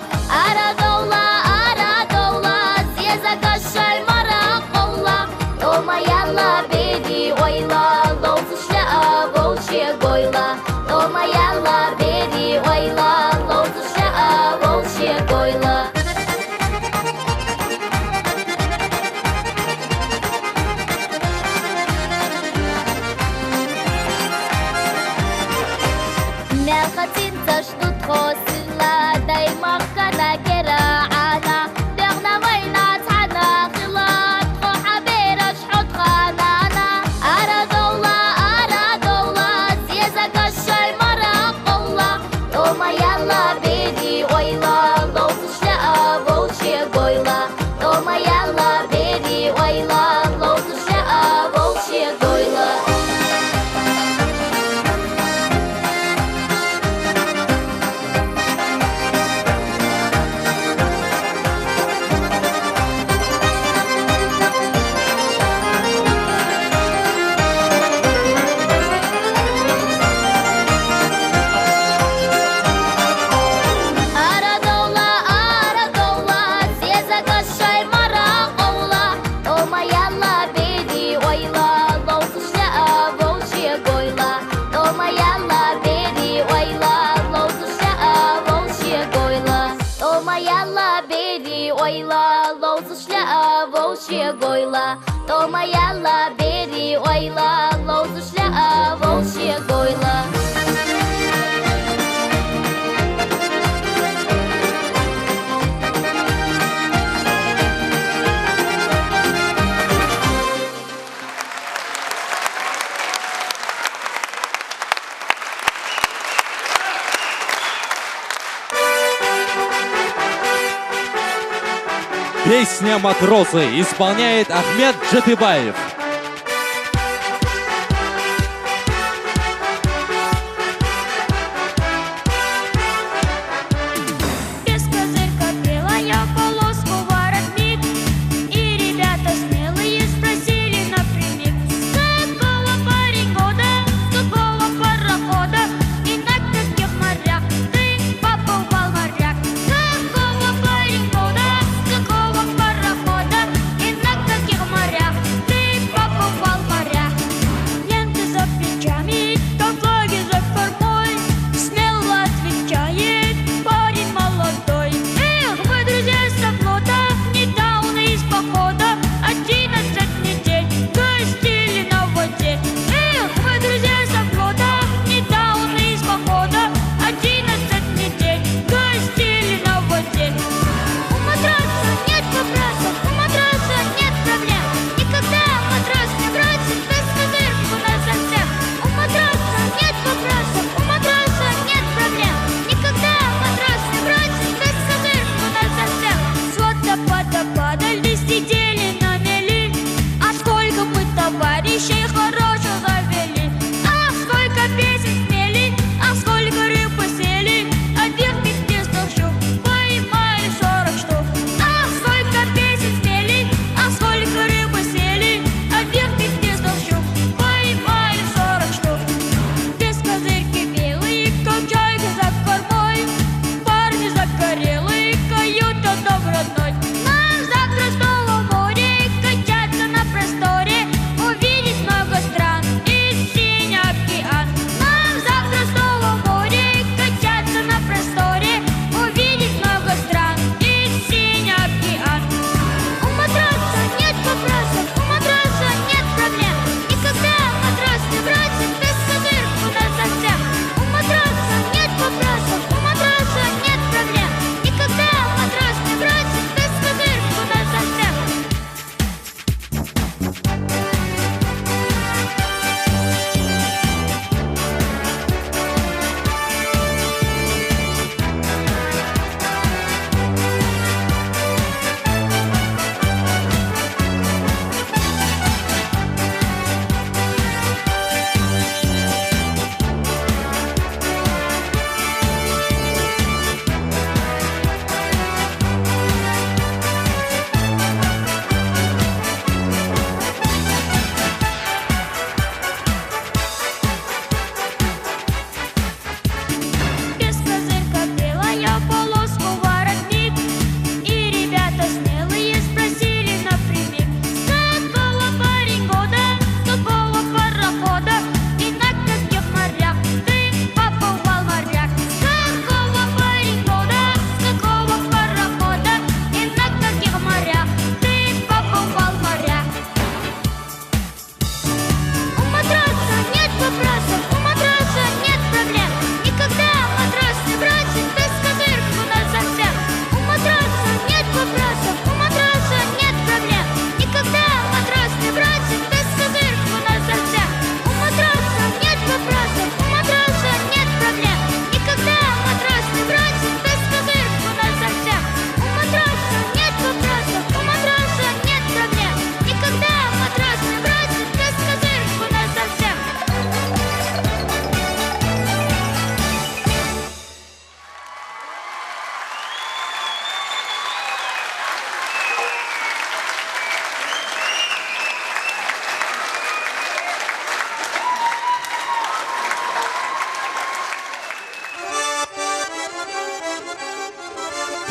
арадола, арадола, Зеза гашай мара колла, тома яла бери ойла, лозушля а волче гойла, тома яла бери ойла, лозушля а волче гойла. Мелхатин таш тут хосила, дай махкана гера ана, дёгна вайна цана хила, тхо хабераш хот ханана, арадола, арадола, Зеза гашай мара колла, тома яла бери ойла, лозушля а волче гойла, тома яла бери ойла, лозушля а волче гойла. Арадола, арадола, Зеза гашай мара колла, тома яла бери ойла, лозушля а волче гойла, тома яла бери ойла, лозушля а волче гойла, тома яла бери ойла, лозушля а волче гойла, тома яла бери ойла, лозушля а волче гойла. Песня «Матросы» исполняет Ахмед Джатыбаев. Без козырька пела я полоску воротник, и ребята смелые спросили напрямик: «С какого парень года, с какого парохода и на каких морях ты побывал, моряк? С какого парень года, с какого парохода и на каких морях ты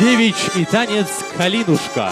Девичий танец «Калинушка».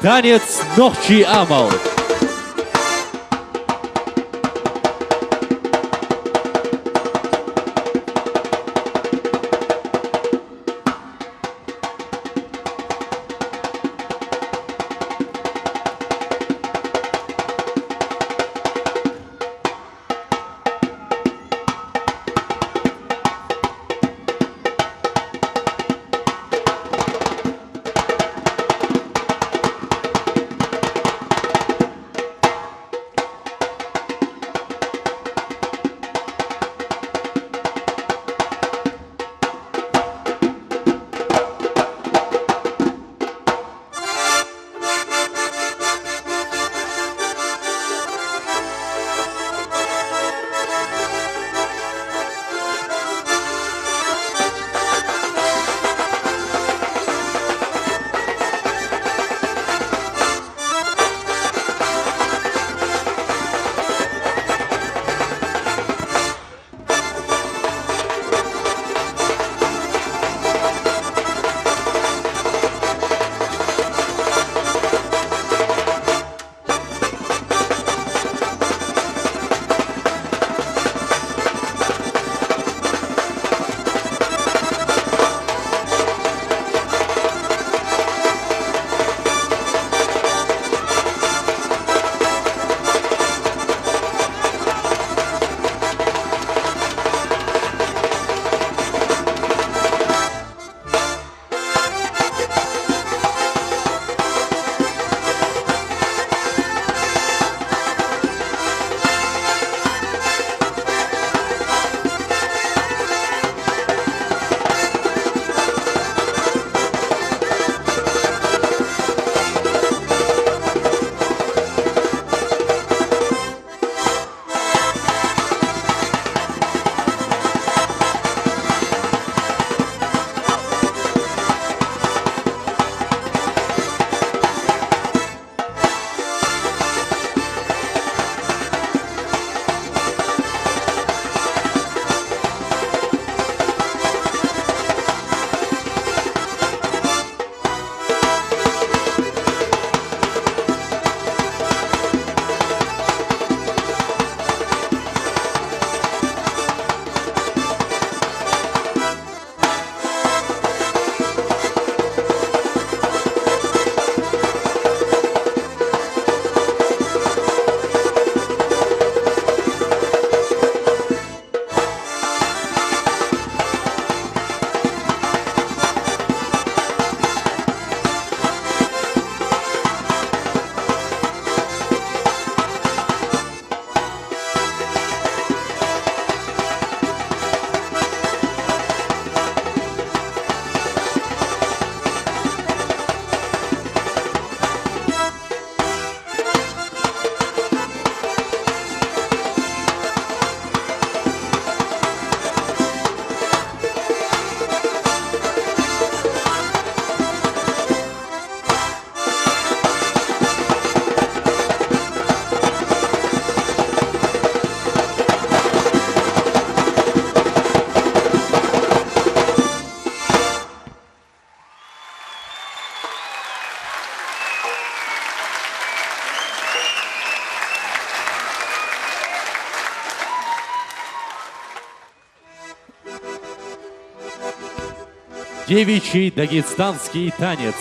танец нохчий амал. Девичий дагестанский танец.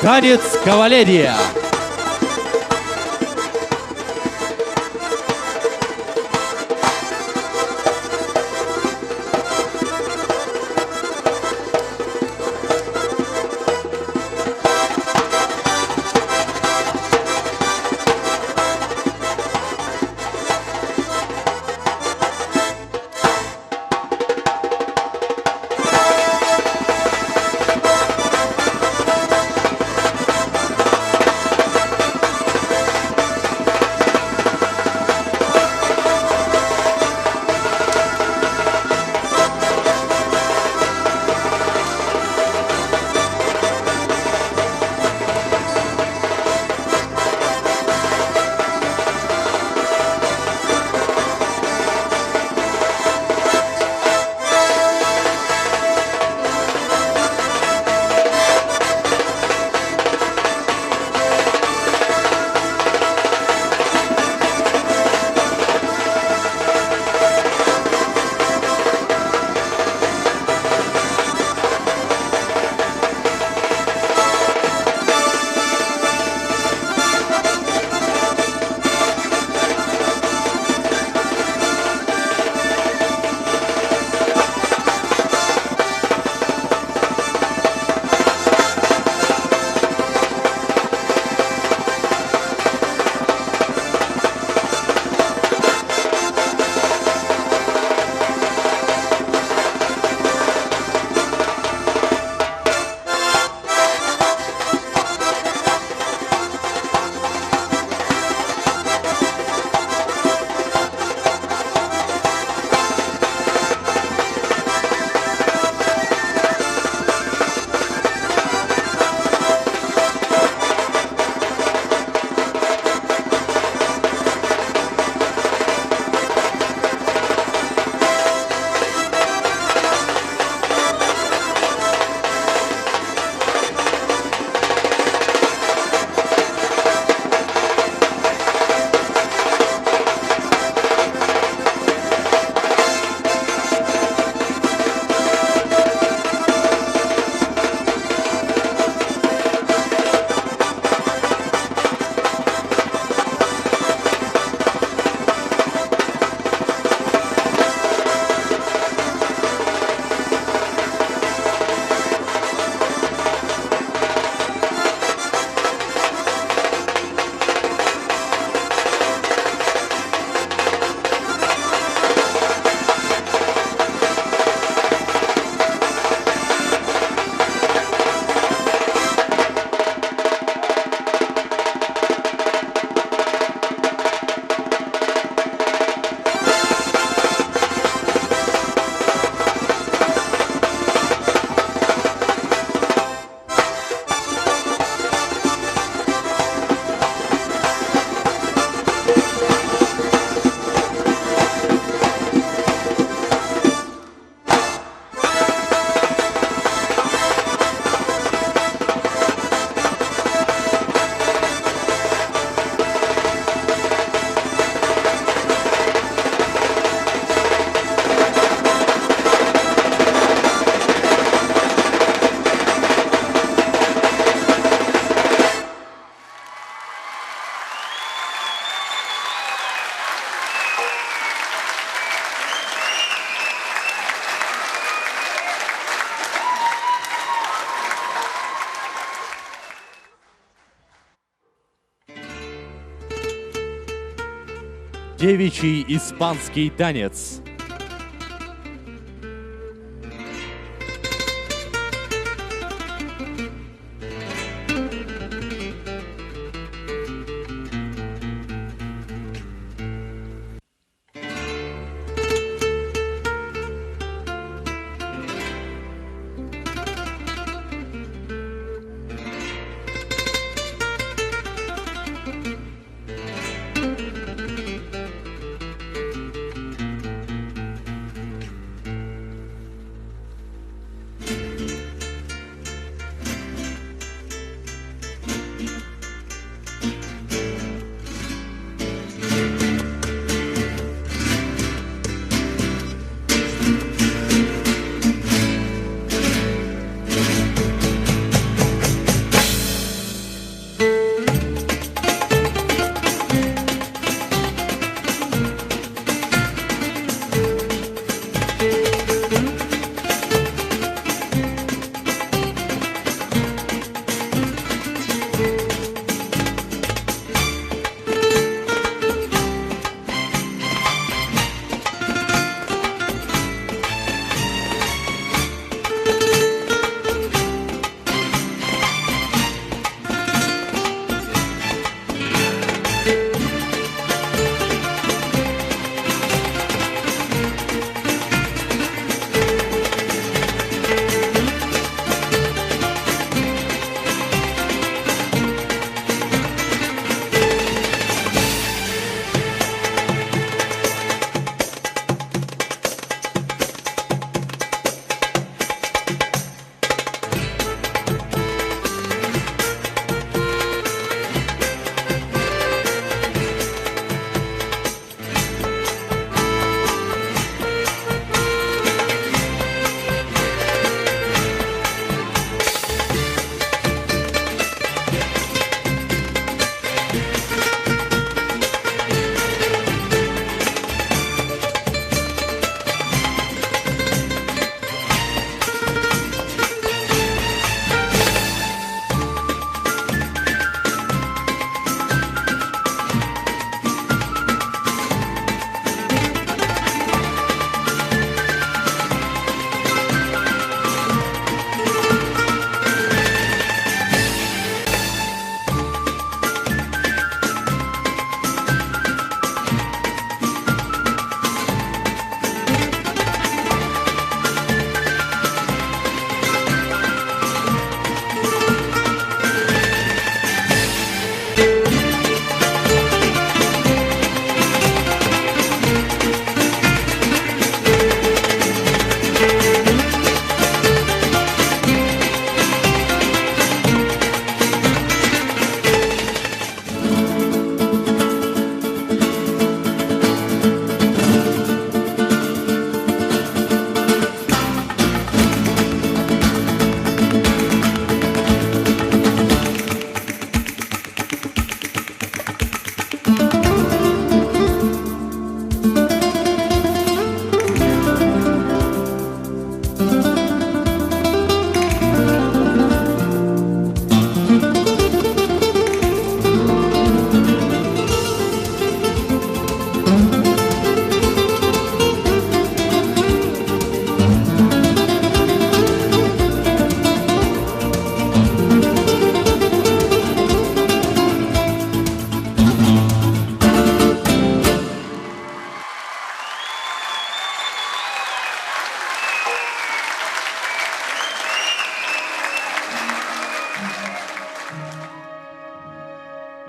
Танец кавалерия. Девичий испанский танец.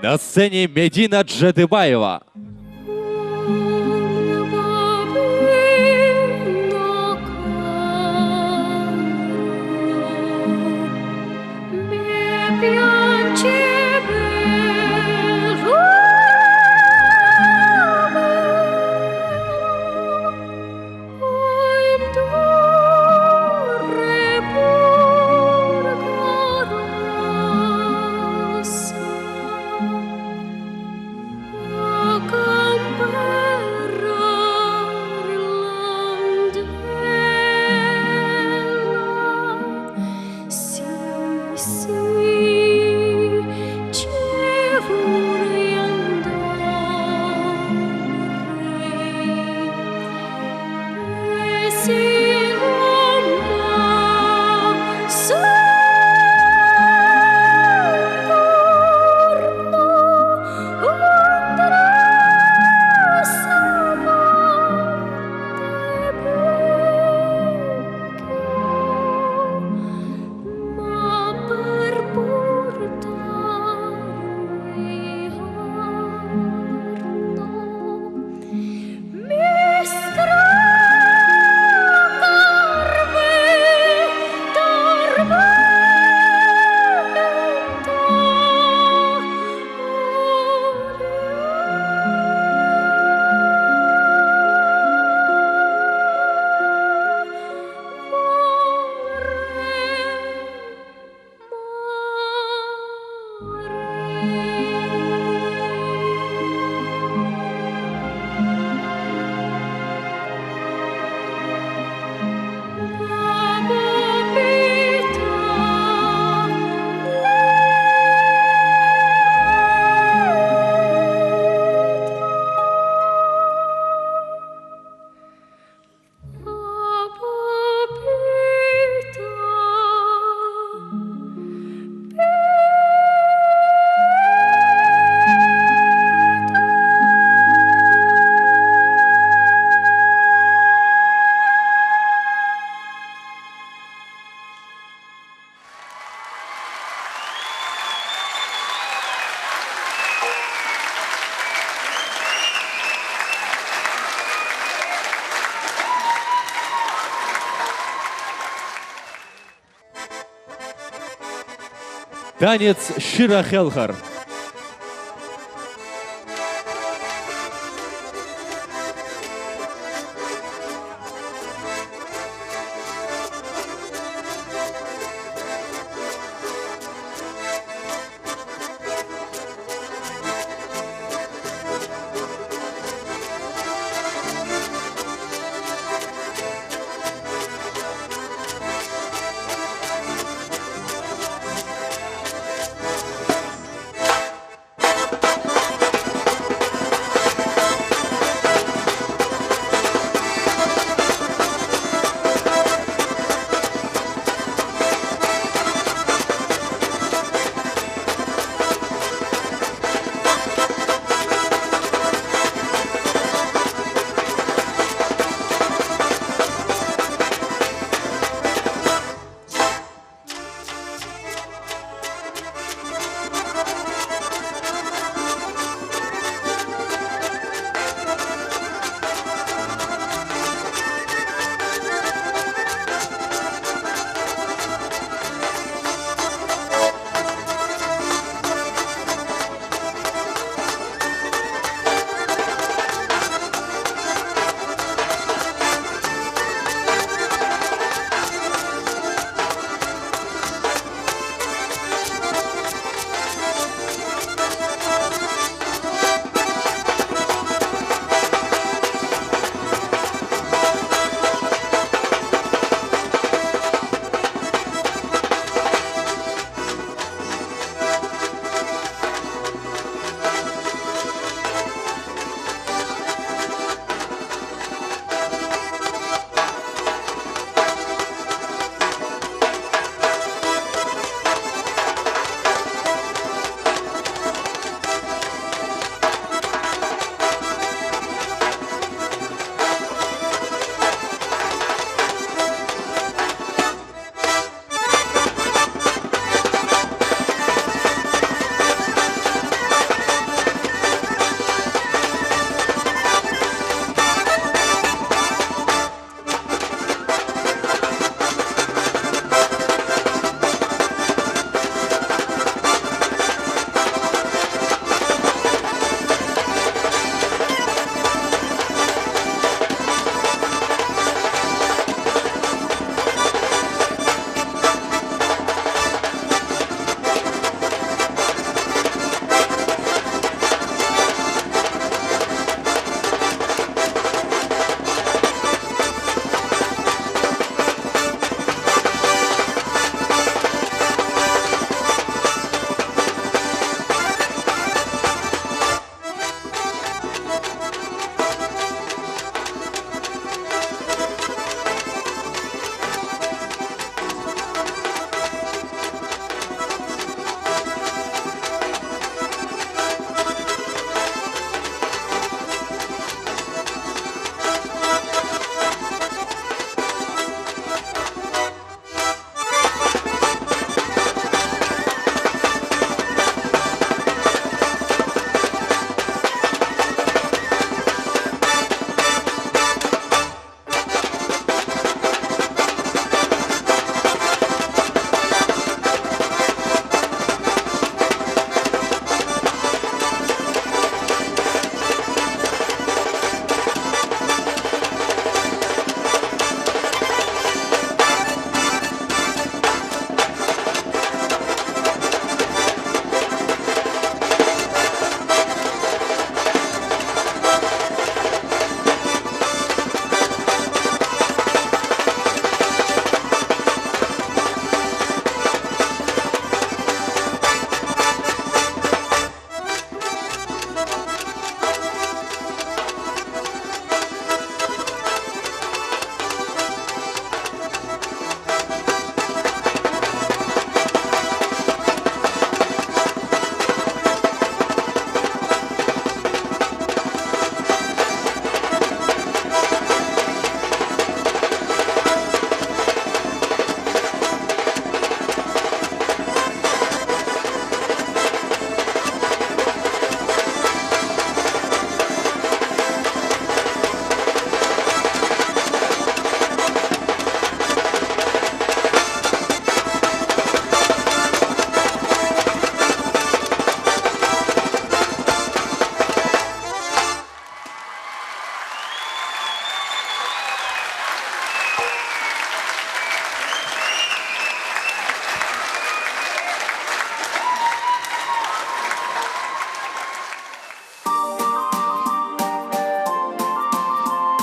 На сцені Медіна Джедибаєва. Танец «Шира хелхар».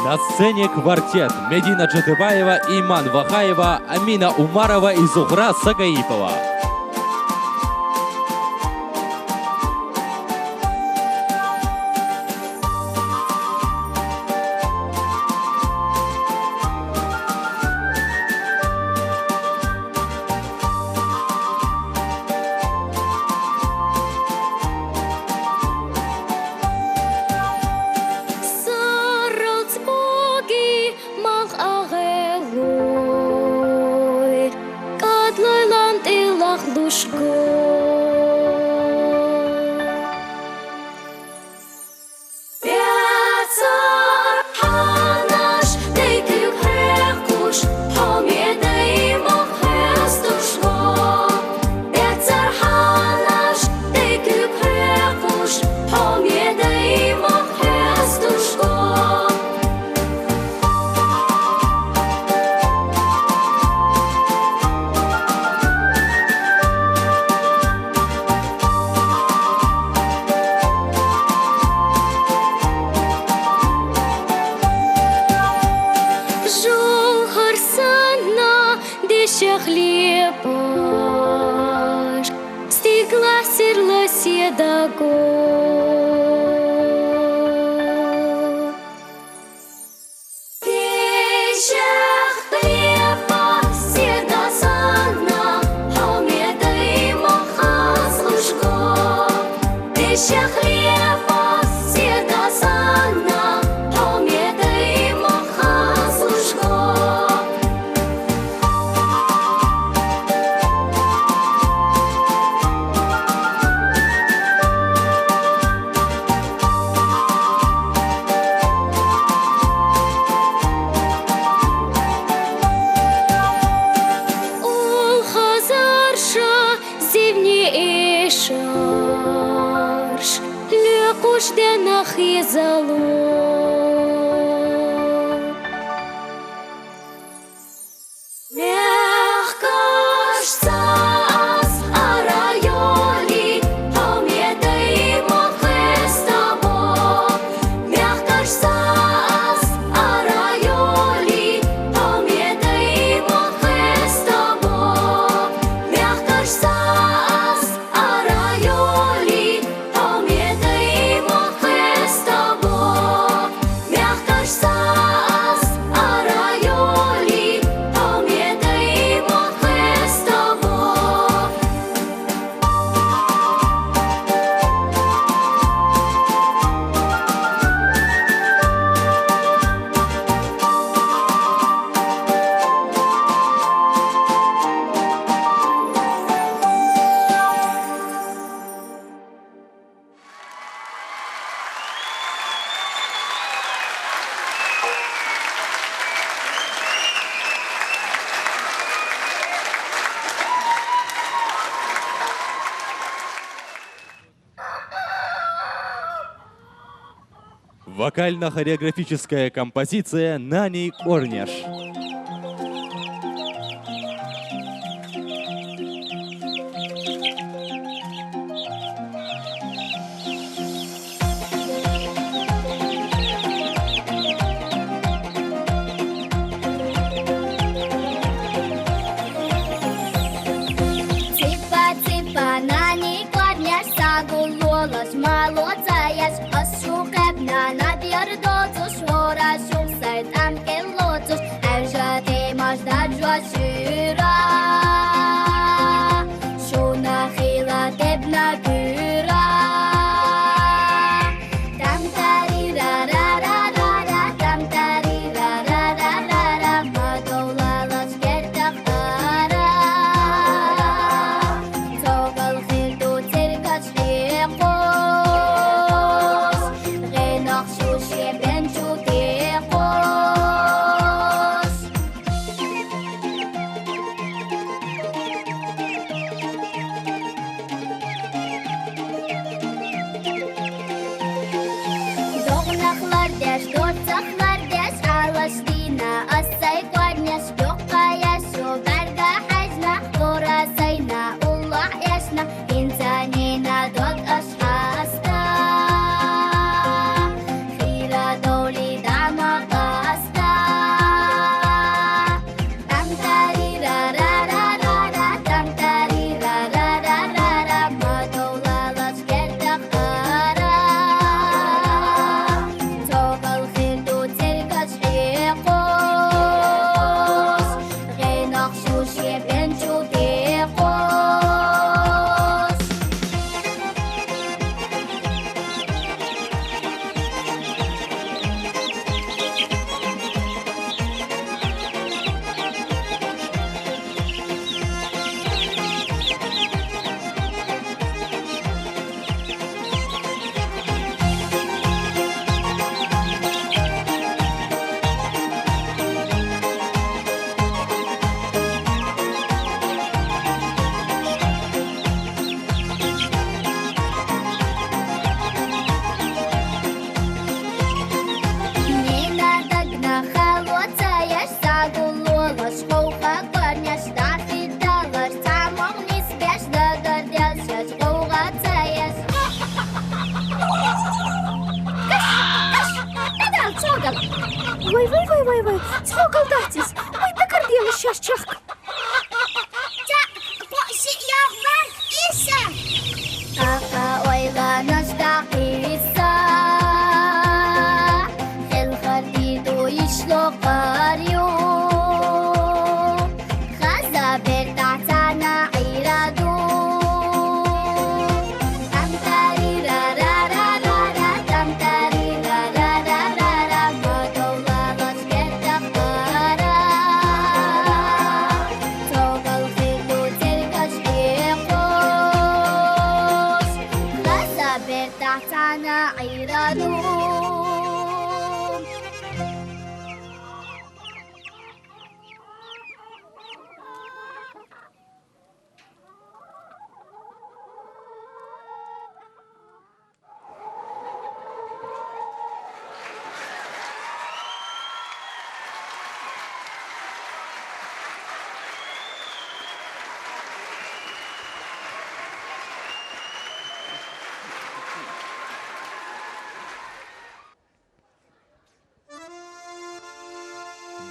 На сцене квартет: Медина Джатыбаева, Иман Вахаева, Амина Умарова и Зухра Сагаипова. Сарралц боги малх агъелуй, кадлуй лантӀилахълушго. Бецарханаш декуг хӀехъуш, хӀо медай мах хӀестушго. Бецарханаш декуг хӀехъуш, хӀо медай мах хӀестушго. Жугьурсанна дешегьли баш, стигла сирла седаго. Ул хазарша зивни ишарш, луькъуш дена хизалу. Мехкаш цас ара йоли, хӀо медай мах хьестабо. Мехкаш цас ара йоли, хӀо медай мах хьестабо. Мехкаш цас ара йоли, хӀо медай мах хьестабо. Мехкаш цас ара йоли, хӀо медай мах хьестабо. Вокально-хореографическая композиция «Нани кӀварняш». Ципа, ципа, нани кӀварняш, сагул лолаш, мало цаяш, ас шухебна, набир доцуш, вора шух сайтӀам кӀел лоцуш, гӀевжа темаш дажва шура, шуна хила тебна кура. Там тари ра ра ра ра ра, там тари ра ра ра ра ра, мадовлалаш кертах ара. Цогал хирду цергаш хӀекъус, гъенах шуше бенчу текъус. Догънахълардеш, доцахълардеш, алашдина, ассай кӀварняш, бёхъаяшу, бярга хӀежна, хъура сайна, уллахъ яшна, инсанина дод ашхаста, хирадовли дамахъа. Вай, вай, вай, вай, вай. Цхьоокъал дац из. Вай, дагардел шоаш чехка. Ча, бо ши яхвар иса. Аха, ойланаш дакъиса. Хелхар диду ишло къарю. Хаза бертахтана Ӏираду. Тамтари-ра-ра-ра-ра-ра, тамтари-ра-ра-ра-ра-ра, мадолалаш герда пара. Цогал хилу цергаш ихъуш, хаза бертахтана Ӏираду.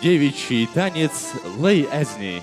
Девичий танец «Лай Азни».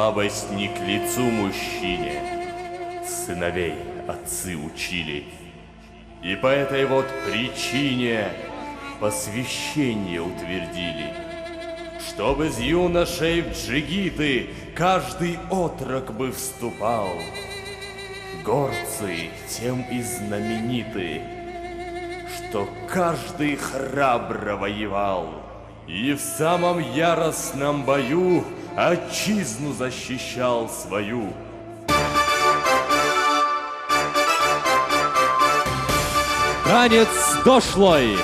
Слабость не к лицу мужчине, сыновей отцы учили. И по этой вот причине посвящение утвердили, чтоб из юношей в джигиты каждый отрок бы вступал. Горцы тем и знамениты, что каждый храбро воевал и в самом яростном бою отчизну защищал свою. Танец дошлой.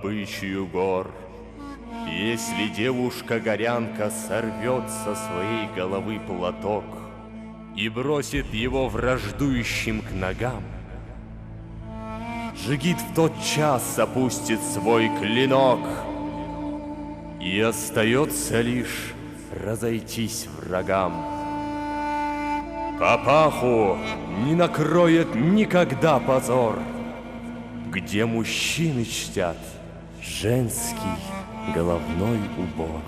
добычею гор. Если девушка-горянка сорвёт со своей головы платок и бросит его враждующим к ногам, джигит в тот час опустит свой клинок, и остаётся лишь разойтись врагам. Папаху не накроет никогда позор, где мужчины чтят женский головной убор.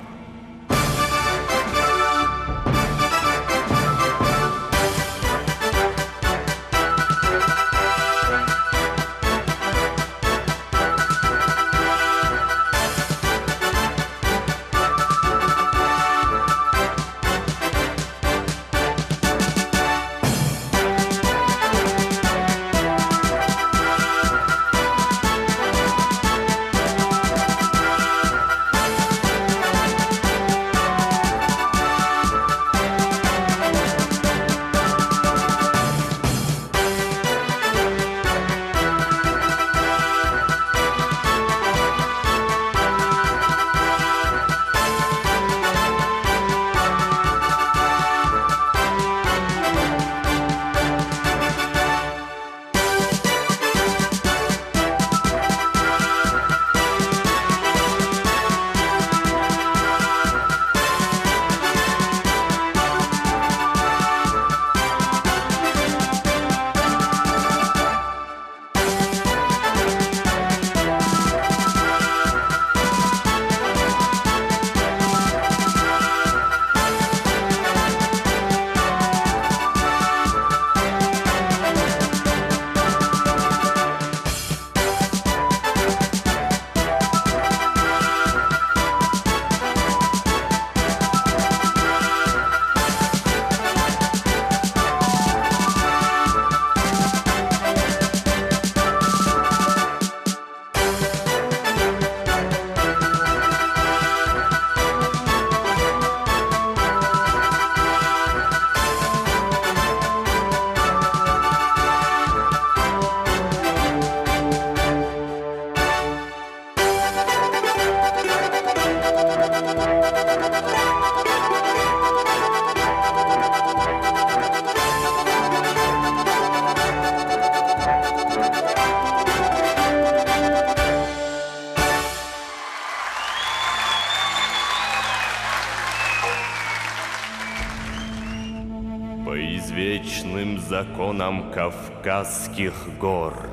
По извечным законам Кавказских гор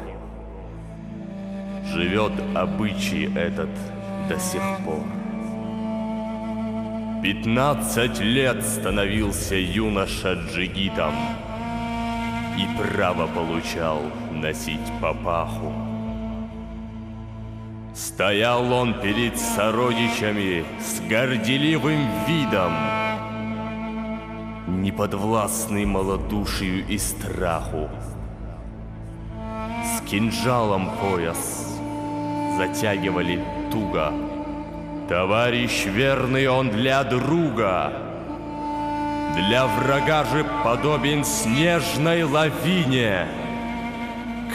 живёт обычай этот до сих пор. Пятнадцать лет становился юноша джигитом и право получал носить папаху. Стоял он перед сородичами с горделивым видом, неподвластный малодушию и страху. С кинжалом пояс затягивали туго. Товарищ верный он для друга, для врага же подобен снежной лавине,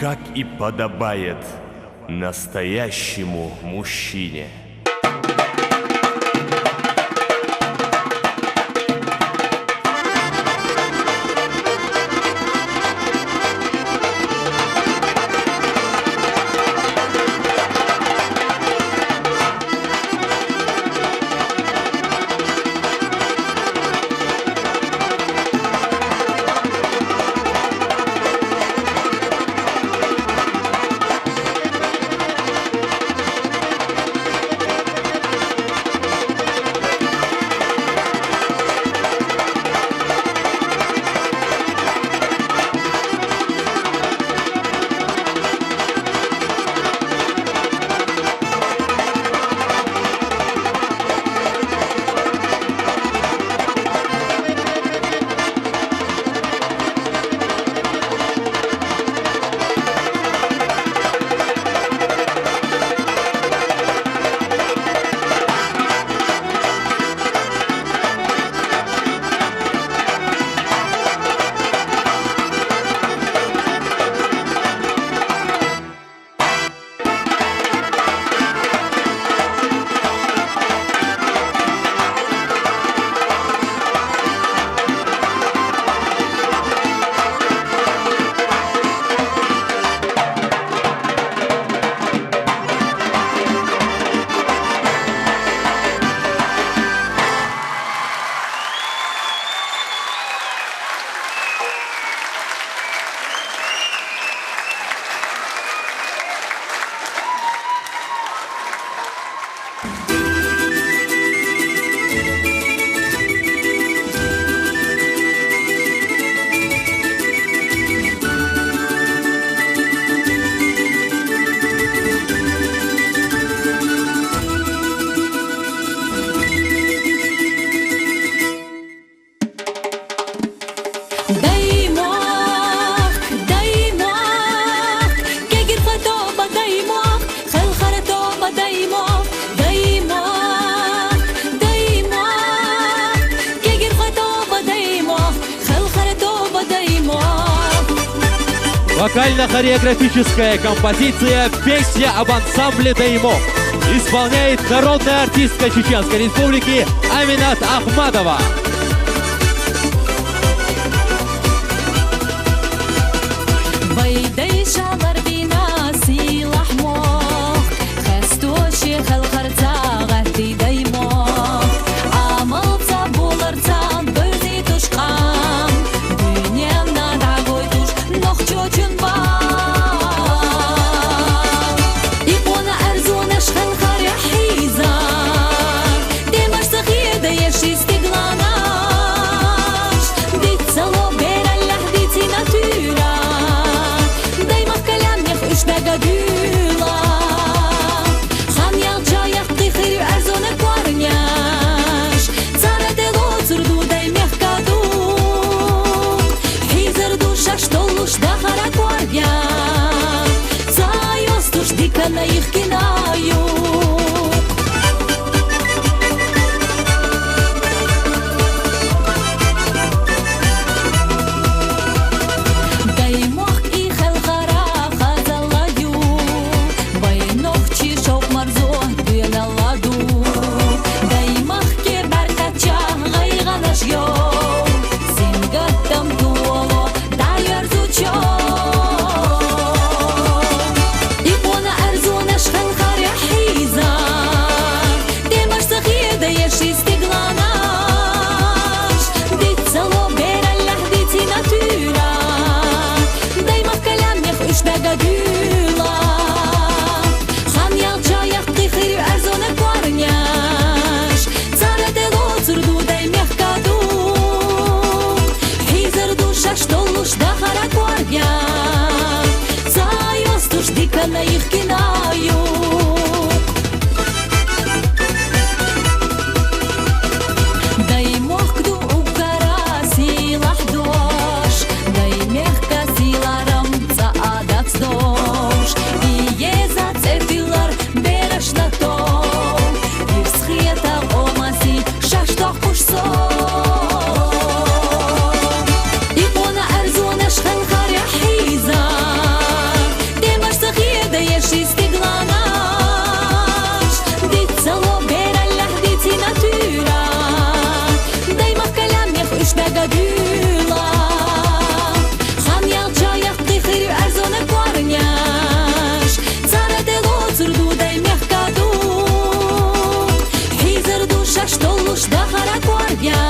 как и подобает настоящему мужчине. Вокально-хореографическая композиция «Песня об ансамбле «Даймох». Исполняет народная артистка Чеченской Республики Аминат Ахмадова. Вай дайша ларбина сийлахь мохк, хесточи халкъарца гъатти даймох. Амалца буларца дойзи туш къам, дуьненна дагъой туш нохчочун бал. Икъуна арзунаш ханхар яхьиза, демаш сахида яши стигланаш. Дицало бераллахь дицина туьра, даймах калям нех уьш дага дюла. Хан ялча яхъти хири арзуна кварняш, цара дело цурду даймех каду. Хизар ду шаш толуш дахара кварня, цайос туш дикана ихкинаю. Даймохк и халкъара хазалла ю, вай нохчи шавкъ марзо дуьнала ду. Даймахке баркача гъайгъанаш ё, сингаттам туоло дайарзучо. Икъуна арзунаш ханхар яхьиза, демаш сахида яши стигланаш. Дицало бераллахь дицина туьра, даймах калям нех уьш дага дюла. Хан ялча яхъти хири арзуна кварняш, цара дело цурду даймех каду. Хизар ду шаш толуш дахара кварня, цайос туш дикана ихкинаю. Даймохк ду угара сийлахь дош, даймехка сийларам цӀа адацӀ дош. Иеза цӀе тилар берашна тов, ирс хета къомаси шаш тохкуш со. Икъуна арзунаш ханхар яхьиза, демаш сахида яши стигланаш. Дицало бераллахь дицина туьра, даймах калям нех уьш дага дюла. Хан ялча яхъти хири арзуна кварняш, цара дело цурду даймех каду. Хизар ду шаш толуш дахара кварня,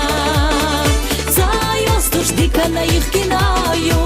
цайос туш дикана ихкинаю.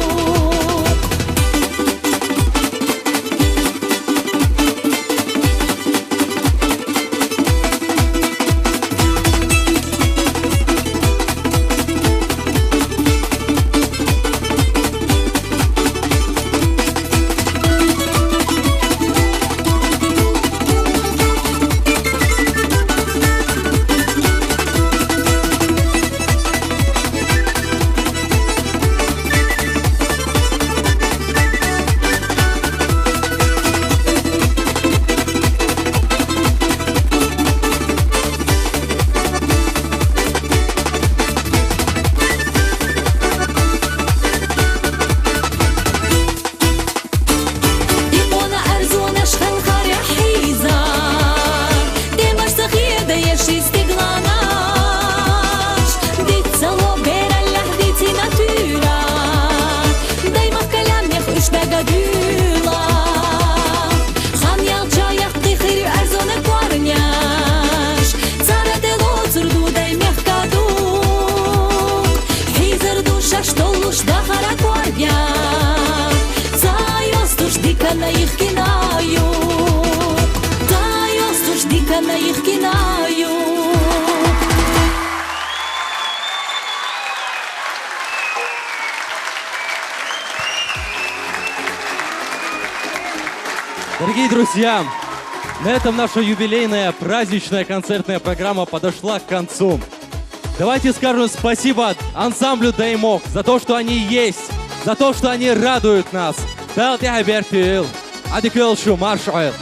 Икъуна арзунаш ханхар яхьиза, демаш сахида яши стигланаш. Дицало бераллахь дицина туьра, даймах калям нех уьш дага дюла. Хан ялча яхъти хири арзуна кварняш, цара дело цурду даймех каду. Хизар ду шаш толуш дахара кварня, цайос туш дикана ихкинаю. Цайос туш дикана ихкинаю. Дорогие друзья, на этом наша юбилейная праздничная концертная программа подошла к концу. Давайте скажем спасибо ансамблю «Даймох» за то, что они есть, за то, что они радуют нас. Тал тӀехьа бертил. Адикел шу маршал.